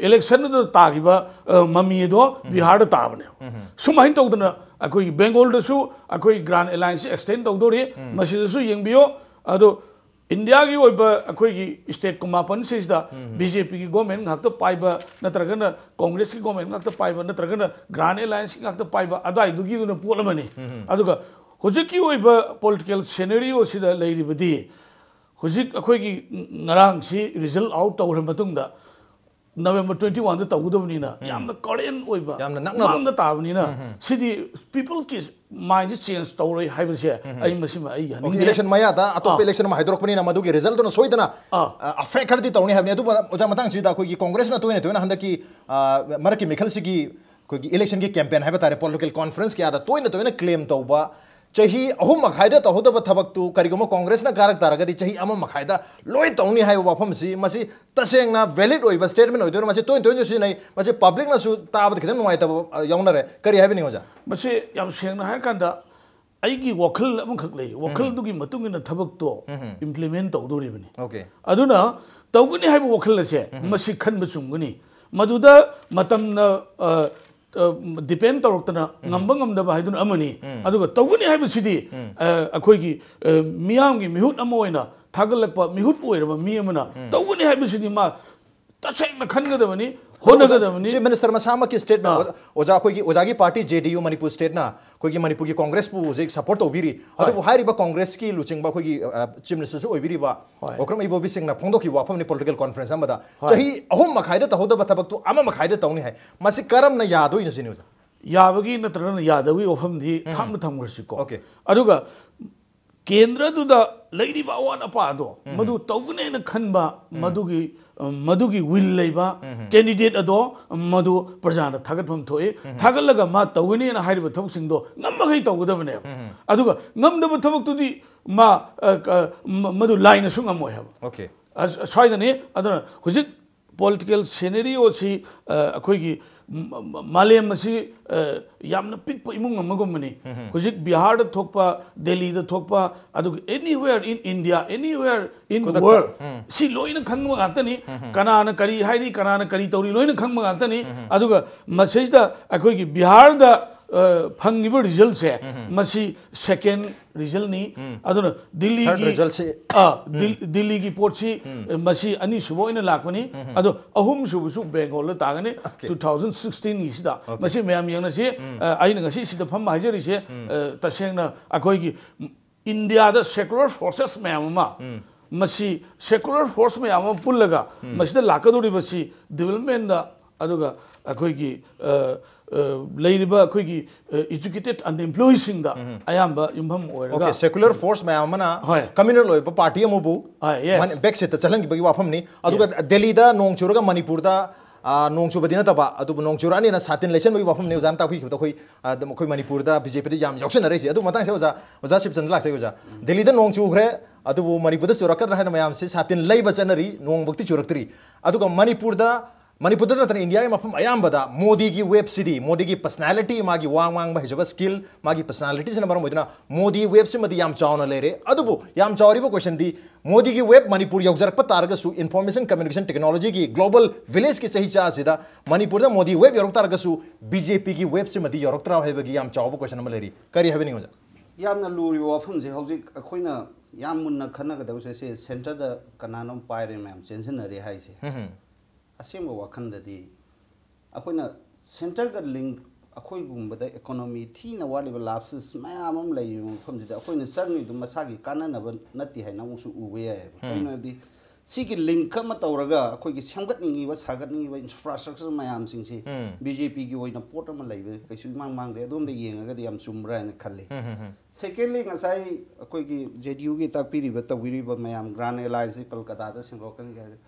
ꯏꯂꯦꯛꯁꯟꯗꯨꯗ ꯇꯥꯈꯤꯕ, ꯑ, ꯃꯃꯤ ꯑꯗꯣ ꯕꯤꯍꯥꯔꯗ ꯇꯥꯕꯅꯦꯕ꯫ ꯁꯨꯃꯥꯏꯅ ꯇꯧꯗꯅ ꯑꯩꯈꯣꯏꯒꯤ ꯕꯦꯡꯒꯣꯜꯗꯁꯨ ꯑꯩꯈꯣꯏ ꯒ꯭ꯔꯥꯟ ꯑꯦꯂꯥꯏꯟꯁꯁꯤ ꯑꯦꯛꯁꯇꯦꯟ ꯇꯧꯗꯣꯔꯤ꯫ ꯃꯁꯤꯗꯁꯨ ꯌꯦꯡꯕꯤꯌꯣ꯫ ꯑꯗꯣ ꯏꯟꯗꯤꯌꯥꯒꯤ ꯑꯣꯏꯕ ꯑꯩꯈꯣꯏꯒꯤ ꯁ꯭ꯇꯦꯠ ꯀꯨꯟꯃꯥꯄꯟꯁꯤꯗ ꯕꯤ ꯖꯦ ꯄꯤꯒꯤ ꯒꯣꯔꯃꯦꯟ ꯉꯥꯛꯇ ꯄꯥꯏꯕ, ꯅꯠꯇ꯭ꯔꯒꯅ ꯀꯣꯡꯒ꯭ꯔꯦꯁꯀꯤ ꯒꯣꯔꯃꯦꯟ ꯉꯥꯛꯇ ꯄꯥꯏꯕ, ꯅꯠꯇ꯭ꯔꯒꯅ ꯒ꯭ꯔꯥꯟ ꯑꯦꯂꯥꯏꯟꯁꯀꯤ ꯉꯥꯛꯇ ꯄꯥꯏꯕ ꯑꯗꯨꯋꯥꯏꯗꯨꯒꯤꯗꯨꯅ ꯄꯣꯠ ꯑꯃꯅꯤ꯫ ꯑꯗꯨꯒ ꯍꯧꯖꯤꯛꯀꯤ ꯑꯣꯏꯕ ꯄꯣꯂꯤꯇꯤꯀꯦꯜ ꯁꯦꯅꯦꯔꯤꯑꯣꯁꯤꯗ ꯂꯩꯔꯤꯕꯗꯤ, ꯍꯧꯖꯤꯛ ꯑꯩꯈꯣꯏꯒꯤ ꯉꯔꯥꯡꯁꯤ ꯔꯤꯖꯜ ꯑꯥꯎꯠ ꯇꯧꯈ꯭ꯔ ꯃꯇꯨꯡꯗ ꯅꯕꯦꯝꯕꯔ ꯇ꯭ꯋꯦꯟꯇꯤ ꯋꯥꯟꯗ ꯇꯧꯒꯗꯕꯅꯤꯅ, ꯌꯥꯝꯅ ꯀꯔꯦꯟ ꯑꯣꯏꯕ, ꯌꯥꯝꯅ ꯅꯛꯅꯕ꯫ ꯃꯥꯡꯗ ꯇꯥꯕꯅꯤꯅ, ꯁꯤꯗꯤ ꯄꯤꯄꯜꯁꯀꯤ ꯃꯥꯏꯟꯁꯦ ꯆꯦꯟꯖ ꯇꯧꯔꯣꯏ ꯍꯥꯏꯕꯁꯦ ꯑꯩ ꯃꯁꯤꯃ ꯑꯩ Okay, ꯌꯥꯅꯤꯡꯗꯦ꯫ ꯏꯂꯦꯛꯁꯟ ꯃꯌꯥꯗ ꯑꯇꯣꯞꯄ ꯑꯥ꯫ ꯏꯂꯦꯛꯁꯟ ꯑꯃ ꯍꯥꯏꯗꯣꯔꯛꯄꯅꯤꯅ ꯃꯗꯨꯒꯤ ꯔꯤꯖꯜꯇꯨꯅ ꯁꯣꯏꯗꯅ ꯑꯥ꯫ ꯑꯐꯦꯛ ꯈꯔꯗꯤ ꯇꯧꯅꯤ ꯍꯥꯏꯕꯅꯤ꯫ ꯑꯗꯨꯕꯨ ꯑꯣꯖꯥ, ꯃꯇꯥꯡꯁꯤꯗ ꯑꯩꯈꯣꯏꯒꯤ ꯀꯣꯡꯒ꯭ꯔꯦꯁꯅ ꯇꯣꯏꯅ ꯇꯣꯏꯅ ꯍꯟꯗꯛꯀꯤ, ꯑ, ꯃꯔꯛꯀꯤ ꯃꯤꯈꯜꯁꯤꯒꯤ ꯑꯩꯈꯣꯏꯒꯤ ꯏꯂꯦꯛꯁꯟꯒꯤ ꯀꯦꯝꯄꯦꯟ ꯍꯥꯏꯕ ꯇꯥꯔꯦ, ꯄꯣꯂꯤꯇꯤꯀꯦꯜ ꯀꯣꯟꯐ꯭ꯔꯦꯟꯁ ꯀꯌꯥꯗ ꯇꯣꯏꯅ ꯇꯣꯏꯅ ꯀ꯭ꯂꯦꯝ ꯇꯧꯕ, ꯆꯍꯤ ꯑꯍꯨꯝ ꯃꯈꯥꯏꯗ ꯇꯧꯍꯧꯗꯕ ꯊꯕꯛꯇꯨ ꯀꯔꯤꯒꯨꯝꯕ ꯀꯣꯡꯒ꯭ꯔꯦꯁꯅ ꯀꯥꯔꯛ ꯇꯥꯔꯒꯗꯤ ꯆꯍꯤ ꯑꯃ ꯃꯈꯥꯏꯗ ꯂꯣꯏ ꯇꯧꯅꯤ ꯍꯥꯏꯕ ꯋꯥꯐꯝꯁꯤ, ꯃꯁꯤ ꯇꯁꯦꯡꯅ ꯚꯦꯂꯤꯗ ꯑꯣꯏꯕ ꯁ꯭ꯇꯦꯠꯃꯦꯟ ꯑꯣꯏꯗꯣꯏꯅꯣ? ꯃꯁꯤ ꯇꯣꯏꯅ ꯇꯣꯏꯅꯁꯨ ꯁꯤꯖꯤꯟꯅꯩ, ꯃꯁꯤ ꯄꯕ꯭ꯂꯤꯛꯅꯁꯨ ꯇꯥꯕꯗ ꯈꯤꯇꯪ ꯅꯨꯡꯉꯥꯏꯇꯕ, ꯑ, ꯌꯥꯎꯅꯔꯦ꯫ ꯀꯔꯤ ꯍꯥꯏꯕꯤꯅꯤꯡꯉꯤ ꯑꯣꯖꯥ? ꯃꯁꯤ ꯌꯥꯝ ꯁꯦꯡꯅ ꯍꯥꯏꯔꯀꯥꯟꯗ ꯑꯩꯒꯤ ꯋꯥꯈꯜ ꯑꯃꯈꯛ ꯂꯩ, ꯋꯥꯈꯜꯗꯨꯒꯤ ꯃꯇꯨꯡ ꯏꯟꯅ ꯊꯕꯛꯇꯣ ꯏꯝꯄ꯭ꯂꯤꯃꯦꯟ ꯇꯧꯗꯣꯔꯤꯕꯅꯤ꯫ Okay. ꯑꯗꯨꯅ ꯇꯧꯒꯅꯤ ꯍꯥꯏꯕ ꯋꯥꯈꯜ ꯑꯁꯦ ꯃꯁꯤ ꯈꯟꯕ ꯆꯨꯝꯒꯅꯤ꯫ ꯃꯗꯨꯗ ꯃꯇꯝꯅ, ꯑ, ꯑ, ꯗꯤꯄꯦꯟ ꯇꯧꯔꯛꯇꯅ ꯉꯝꯕ ꯉꯝꯗꯕ ꯍꯥꯏꯗꯨꯅ ꯑꯃꯅꯤ꯫ ꯑꯗꯨꯒ ꯇꯧꯒꯅꯤ ꯍꯥꯏꯕꯁꯤꯗꯤ, ꯑ, ꯑꯩꯈꯣꯏꯒꯤ, ꯑ, ꯃꯤꯌꯥꯝꯒꯤ ꯃꯤꯍꯨꯠ ꯑꯃ ꯑꯣꯏꯅ ꯊꯥꯒꯠꯂꯛꯄ ꯃꯤꯍꯨꯠ ꯑꯣꯏꯔꯕ ꯃꯤ ꯑꯃꯅ ꯇꯧꯒꯅꯤ ꯍꯥꯏꯕꯁꯤꯗꯤ ꯃꯥ ꯇꯁꯦꯡꯅ ꯈꯟꯒꯗꯕꯅꯤ, ꯍꯣꯠꯅꯒꯗꯕꯅꯤ꯫ Chief Minister ꯃꯁꯥꯃꯛꯀꯤ stateꯅ ꯑꯣꯖꯥ ꯑꯩꯈꯣꯏꯒꯤ ꯑꯣꯖꯥꯒꯤ party JDU ꯃꯅꯤꯄꯨꯔ stateꯅ ꯑꯩꯈꯣꯏꯒꯤ ꯃꯅꯤꯄꯨꯔꯒꯤ Congressꯄꯨ ꯍꯧꯖꯤꯛ support ꯇꯧꯕꯤꯔꯤ꯫ ꯑꯗꯨꯕꯨ ꯍꯥꯏꯔꯤꯕ Congressꯀꯤ ꯂꯨꯆꯤꯡꯕ ꯑꯩꯈꯣꯏꯒꯤ Chief Ministerꯁꯨ ꯑꯣꯏꯕꯤꯔꯤꯕ ꯕꯤꯀ꯭ꯔꯝ ꯏꯕꯣꯕꯤ ꯁꯤꯡꯅ ꯐꯣꯡꯗꯣꯛꯈꯤꯕ ꯋꯥꯐꯝꯅꯤ political conference ꯑꯃꯗ꯫ ꯆꯍꯤ ꯑꯍꯨꯝ ꯃꯈꯥꯏꯗ ꯇꯧꯍꯧꯗꯕ ꯊꯕꯛꯇꯨ ꯑꯃ ꯃꯈꯥꯏꯗ ꯇꯧꯅꯤ ꯍꯥꯏ꯫ ꯃꯁꯤ ꯀꯔꯝꯅ ꯌꯥꯗꯣꯏꯅꯣ ꯁꯤꯅꯤ ꯑꯣꯖꯥ? ꯌꯥꯕꯒꯤ ꯅꯠꯇ꯭ꯔꯒꯅ ꯌꯥꯗꯕꯒꯤ ꯋꯥꯐꯝꯗꯤ ꯊꯝꯅ ꯊꯝꯈ꯭ꯔꯁꯤꯀꯣ꯫ ꯑꯗꯨꯒ ꯀꯦꯟꯗ꯭ꯔꯗꯨꯗ ꯂꯩꯔꯤꯕ ꯑꯋꯥꯠ ꯑꯄꯥꯗꯣ ꯃꯗꯨ ꯇꯧꯒꯅꯦꯅ ꯈꯟꯕ ꯃꯗꯨꯒꯤ, ꯑ, ꯃꯗꯨꯒꯤ will ꯂꯩꯕ candidate ꯑꯗꯣ ꯃꯗꯨ ꯄ꯭ꯔꯖꯥꯅ ꯊꯥꯒꯠꯐꯝ ꯊꯣꯛꯏ꯫ ꯊꯥꯒꯠꯂꯒ ꯃꯥ ꯇꯧꯒꯅꯦꯅ ꯍꯥꯏꯔꯤꯕ ꯊꯕꯛꯁꯤꯡꯗꯣ ꯉꯝꯃꯈꯩ ꯇꯧꯒꯗꯕꯅꯦꯕ꯫ ꯑꯗꯨꯒ ꯉꯝꯗꯕ ꯊꯕꯛꯇꯨꯗꯤ ꯃꯥ, ꯑ, ꯀ-, ꯃ-, ꯃꯗꯨ ꯂꯥꯏꯅꯁꯨ ꯉꯝꯃꯣꯏ ꯍꯥꯏꯕ꯫ Okay. ꯑ, ꯁ꯭ꯋꯥꯏꯗꯅꯤ꯫ ꯑꯗꯨꯅ ꯍꯧꯖꯤꯛ political scenario ꯑꯁꯤ, ꯑ, ꯑꯩꯈꯣꯏꯒꯤ ꯃ-, ꯃ-, ꯃꯥꯂꯦꯝ ꯑꯁꯤ, ꯑ, ꯌꯥꯝꯅ ꯄꯤꯛꯄ ꯏꯃꯨꯡ ꯑꯃꯒꯨꯝꯕꯅꯤ꯫ ꯍꯧꯖꯤꯛ ꯕꯤꯍꯥꯔꯗ ꯊꯣꯛꯄ, ꯗꯦꯜꯂꯤꯗ ꯊꯣꯛꯄ, ꯑꯗꯨꯒ anywhere in India, anywhere in world, ꯁꯤ ꯂꯣꯏꯅ ꯈꯪꯕ ꯉꯥꯛꯇꯅꯤ꯫ ꯀꯅꯥꯅ ꯀꯔꯤ ꯍꯥꯏꯔꯤ, ꯀꯅꯥꯅ ꯀꯔꯤ ꯇꯧꯔꯤ, ꯂꯣꯏꯅ ꯈꯪꯕ ꯉꯥꯛꯇꯅꯤ꯫ ꯑꯗꯨꯒ ꯃꯁꯤꯗ ꯑꯩꯈꯣꯏꯒꯤ ꯕꯤꯍꯥꯔꯗ, ꯑ, ꯐꯪꯉꯤꯕ resultꯁꯦ, ꯃꯁꯤ second resultꯅꯤ꯫ ꯑꯗꯨꯅ ꯗꯤꯜꯂꯤꯒꯤ, resultꯁꯤ ꯑ, ꯗꯤꯜ-, ꯗꯤꯜꯂꯤꯒꯤ ꯄꯣꯠꯁꯤ, ꯑ, ꯃꯁꯤ ꯑꯅꯤꯁꯨꯕ ꯑꯣꯏꯅ ꯂꯥꯛꯄꯅꯤ꯫ ꯑꯗꯣ ꯑꯍꯨꯝꯁꯨꯕꯁꯨ ꯕꯦꯡꯒꯣꯜꯗ ꯇꯥꯒꯅꯤ꯫ Two thousand sixteenꯒꯤꯁꯤꯗ ꯃꯁꯤ ꯃꯌꯥꯝ ꯌꯦꯡꯅꯁꯤ꯫ ꯑ, ꯑꯩꯅ ꯉꯁꯤ ꯁꯤꯗ ꯐꯝꯕ ꯍꯥꯏꯖꯔꯤꯁꯦ, ꯑ, ꯇꯁꯦꯡꯅ ꯑꯩꯈꯣꯏꯒꯤ ꯏꯟꯗꯤꯌꯥꯗ secular forces ꯃꯌꯥꯝ ꯑꯃ, ꯃꯁꯤ secular force ꯃꯌꯥꯝ ꯑꯃ ꯄꯨꯜꯂꯒ ꯃꯁꯤꯗ ꯂꯥꯛꯀꯗꯧꯔꯤꯕꯁꯤ developmentꯗ, ꯑꯗꯨꯒ ꯑꯩꯈꯣꯏꯒꯤ, ꯑ, ꯑ, ꯂꯩꯔꯤꯕ ꯑꯩꯈꯣꯏꯒꯤ, ꯑ, educated unemployedꯁꯤꯡꯗ ꯑꯌꯥꯝꯕ ꯌꯨꯝꯐꯝ ꯑꯣꯏꯔꯒ Okay, secular force ꯃꯌꯥꯝ ꯑꯃꯅ ꯍꯣꯏ꯫ Communal ꯑꯣꯏꯕ party ꯑꯃꯕꯨ ꯍꯣꯏ, yes. ꯃꯅꯤ-, back seatꯇ ꯆꯠꯍꯟꯈꯤꯕꯒꯤ ꯋꯥꯐꯝꯅꯤ꯫ ꯑꯗꯨꯒ ꯗꯦꯜꯂꯤꯗ ꯅꯣꯡ ꯆꯨꯔꯒ ꯃꯅꯤꯄꯨꯔꯗ, ꯑ, ꯅꯣꯡ ꯆꯨꯕꯗꯤ ꯅꯠꯇꯕ, ꯑꯗꯨꯕꯨ ꯅꯣꯡ ꯆꯨꯔꯛꯑꯅꯤꯅ ꯁꯥꯇꯤꯟ ꯂꯩꯁꯟꯕꯒꯤ ꯋꯥꯐꯝꯅꯤ ꯑꯣꯖꯥꯅ ꯇꯥꯛꯄꯤꯈꯤꯕꯗ꯫ ꯑꯩꯈꯣꯏ, ꯑ, ꯑꯗꯨꯝ ꯑꯩꯈꯣꯏ ꯃꯅꯤꯄꯨꯔꯗ BJPꯗ ꯌꯥꯝ ꯌꯥꯎꯁꯟꯅꯔꯛꯏꯁꯦ꯫ ꯑꯗꯨ ꯃꯇꯥꯡꯁꯤꯗ ꯑꯣꯖꯥ, ꯑꯣꯖꯥ ꯁꯤꯕꯆꯟꯗ꯭ꯔ ꯂꯥꯛꯆꯒꯦ ꯑꯣꯖꯥ꯫ ꯗꯦꯜꯂꯤꯗ ꯅꯣꯡ ꯆꯨꯈ꯭ꯔꯦ, ꯑꯗꯨꯕꯨ ꯃꯅꯤꯄꯨꯔꯗ ꯆꯨꯔꯛꯀꯗ꯭ꯔꯥ ꯍꯥꯏꯅ ꯃꯌꯥꯝꯁꯤ ꯁꯥꯇꯤꯟ ꯂꯩꯕ ꯆꯠꯅꯔꯤ, ꯅꯣꯡꯃꯛꯇꯤ ꯆꯨꯔꯛꯇ꯭ꯔꯤ꯫ ꯑꯗꯨꯒ ꯃꯅꯤꯄꯨꯔꯗ ꯃꯅꯤꯄꯨꯔꯗ ꯅꯠꯇꯅ ꯏꯟꯗꯤꯌꯥꯒꯤ ꯃꯐꯝ ꯑꯌꯥꯝꯕꯗ ꯃꯣꯗꯤꯒꯤ waveꯁꯤꯗꯤ, ꯃꯣꯗꯤꯒꯤ personality, ꯃꯥꯒꯤ ꯋꯥ ꯉꯥꯡꯕ ꯍꯩꯖꯕ skill, ꯃꯥꯒꯤ personalityꯁꯤꯅ ꯃꯔꯝ ꯑꯣꯏꯗꯨꯅ ꯃꯣꯗꯤ waveꯁꯤꯃꯗꯤ ꯌꯥꯝ ꯆꯥꯎꯅ ꯂꯩꯔꯦ꯫ ꯑꯗꯨꯕꯨ ꯌꯥꯝ ꯆꯥꯎꯔꯤꯕ questionꯗꯤ ꯃꯣꯗꯤꯒꯤ wave ꯃꯅꯤꯄꯨꯔ ꯌꯧꯖꯔꯛꯄ ꯇꯥꯔꯒꯁꯨ, information communication technologyꯒꯤ global villageꯀꯤ ꯆꯍꯤ ꯆꯥ ꯑꯁꯤꯗ ꯃꯅꯤꯄꯨꯔꯗ ꯃꯣꯗꯤ wave ꯌꯧꯔꯛ ꯇꯥꯔꯒꯁꯨ BJPꯒꯤ waveꯁꯤꯃꯗꯤ ꯌꯧꯔꯛꯇ꯭ꯔꯥ ꯍꯥꯏꯕꯒꯤ ꯌꯥꯝ ꯆꯥꯎꯕ question ꯑꯃ ꯂꯩꯔꯤ꯫ ꯀꯔꯤ ꯍꯥꯏꯕꯤꯅꯤꯡꯉꯤ ꯑꯣꯖꯥ? ꯌꯥꯝꯅ ꯂꯨꯔꯤꯕ ꯋꯥꯐꯝꯁꯦ꯫ ꯍꯧꯖꯤꯛ ꯑꯩꯈꯣꯏꯅ ꯌꯥꯝ ꯃꯨꯟꯅ ꯈꯟꯅꯒꯗꯕꯁꯦ ꯁꯤ centreꯗ ꯀꯅꯥꯅꯣꯝ ꯄꯥꯏꯔꯦ ꯃꯌꯥꯝ ꯆꯦꯟꯁꯤꯟꯅꯔꯦ ꯍꯥꯏꯁꯦ꯫ ꯑꯁꯦꯡꯕ ꯋꯥꯈꯜꯗꯗꯤ ꯑꯩꯈꯣꯏꯅ ꯁꯦꯟꯇꯔꯒ ꯂꯤꯡ, ꯑꯩꯈꯣꯏꯒꯨꯝꯕꯗ ꯏꯀꯣꯅꯣꯃꯤ ꯊꯤꯅ ꯋꯥꯠꯂꯤꯕ, ꯂꯥꯞꯁꯦꯁ ꯃꯌꯥꯝ ꯑꯃ ꯂꯩꯔꯤꯕ ꯃꯐꯝꯁꯤꯗ ꯑꯩꯈꯣꯏꯅ ꯆꯪꯉꯤꯗꯨ ꯃꯁꯥꯒꯤ ꯀꯥꯟꯅꯅꯕ ꯅꯠꯇꯦ ꯍꯥꯏꯅ ꯑꯃꯨꯛꯁꯨ ꯎꯕ ꯌꯥꯏꯑꯕ꯫ ꯀꯩꯅꯣ ꯍꯥꯏꯕꯗꯤ ꯁꯤꯒꯤ ꯂꯤꯡꯛ ꯑꯃ ꯇꯧꯔꯒ ꯑꯩꯈꯣꯏꯒꯤ ꯁꯦꯝꯒꯠꯅꯤꯡꯉꯤꯕ, ꯁꯥꯒꯠꯅꯤꯡꯉꯤꯕ ꯏꯟꯐ꯭ꯔꯥꯁ꯭ꯇ꯭ꯔꯛꯆꯔ ꯃꯌꯥꯝꯁꯤꯡꯁꯤ ꯕꯤ ꯖꯦ ꯄꯤꯒꯤ ꯑꯣꯏꯅ ꯄꯣꯠ ꯑꯃ ꯂꯩꯕ ꯀꯩꯁꯨ ꯏꯃꯥꯡ ꯃꯥꯡꯗꯦ꯫ ꯑꯗꯣꯝꯗ ꯌꯦꯡꯉꯒꯗꯤ ꯌꯥꯝ ꯆꯨꯝꯕ꯭ꯔꯥ ꯍꯥꯏꯅ ꯈꯜꯂꯤ꯫ ꯁꯦꯀꯦꯟꯂꯤ, ꯉꯁꯥꯏ ꯑꯩꯈꯣꯏꯒꯤ ꯖꯦ ꯗꯤ ꯌꯨꯒꯤ ꯇꯥꯛꯄꯤꯔꯤꯕ, ꯇꯧꯕꯤꯔꯤꯕ ꯃꯌꯥꯝ, ꯒ꯭ꯔꯥꯟ ꯑꯦꯂꯥꯏꯟꯁꯁꯤ ꯀꯜꯀꯇꯥꯗ ꯁꯦꯝꯗꯣꯛꯀꯅꯤ ꯍꯥꯏꯔꯦ꯫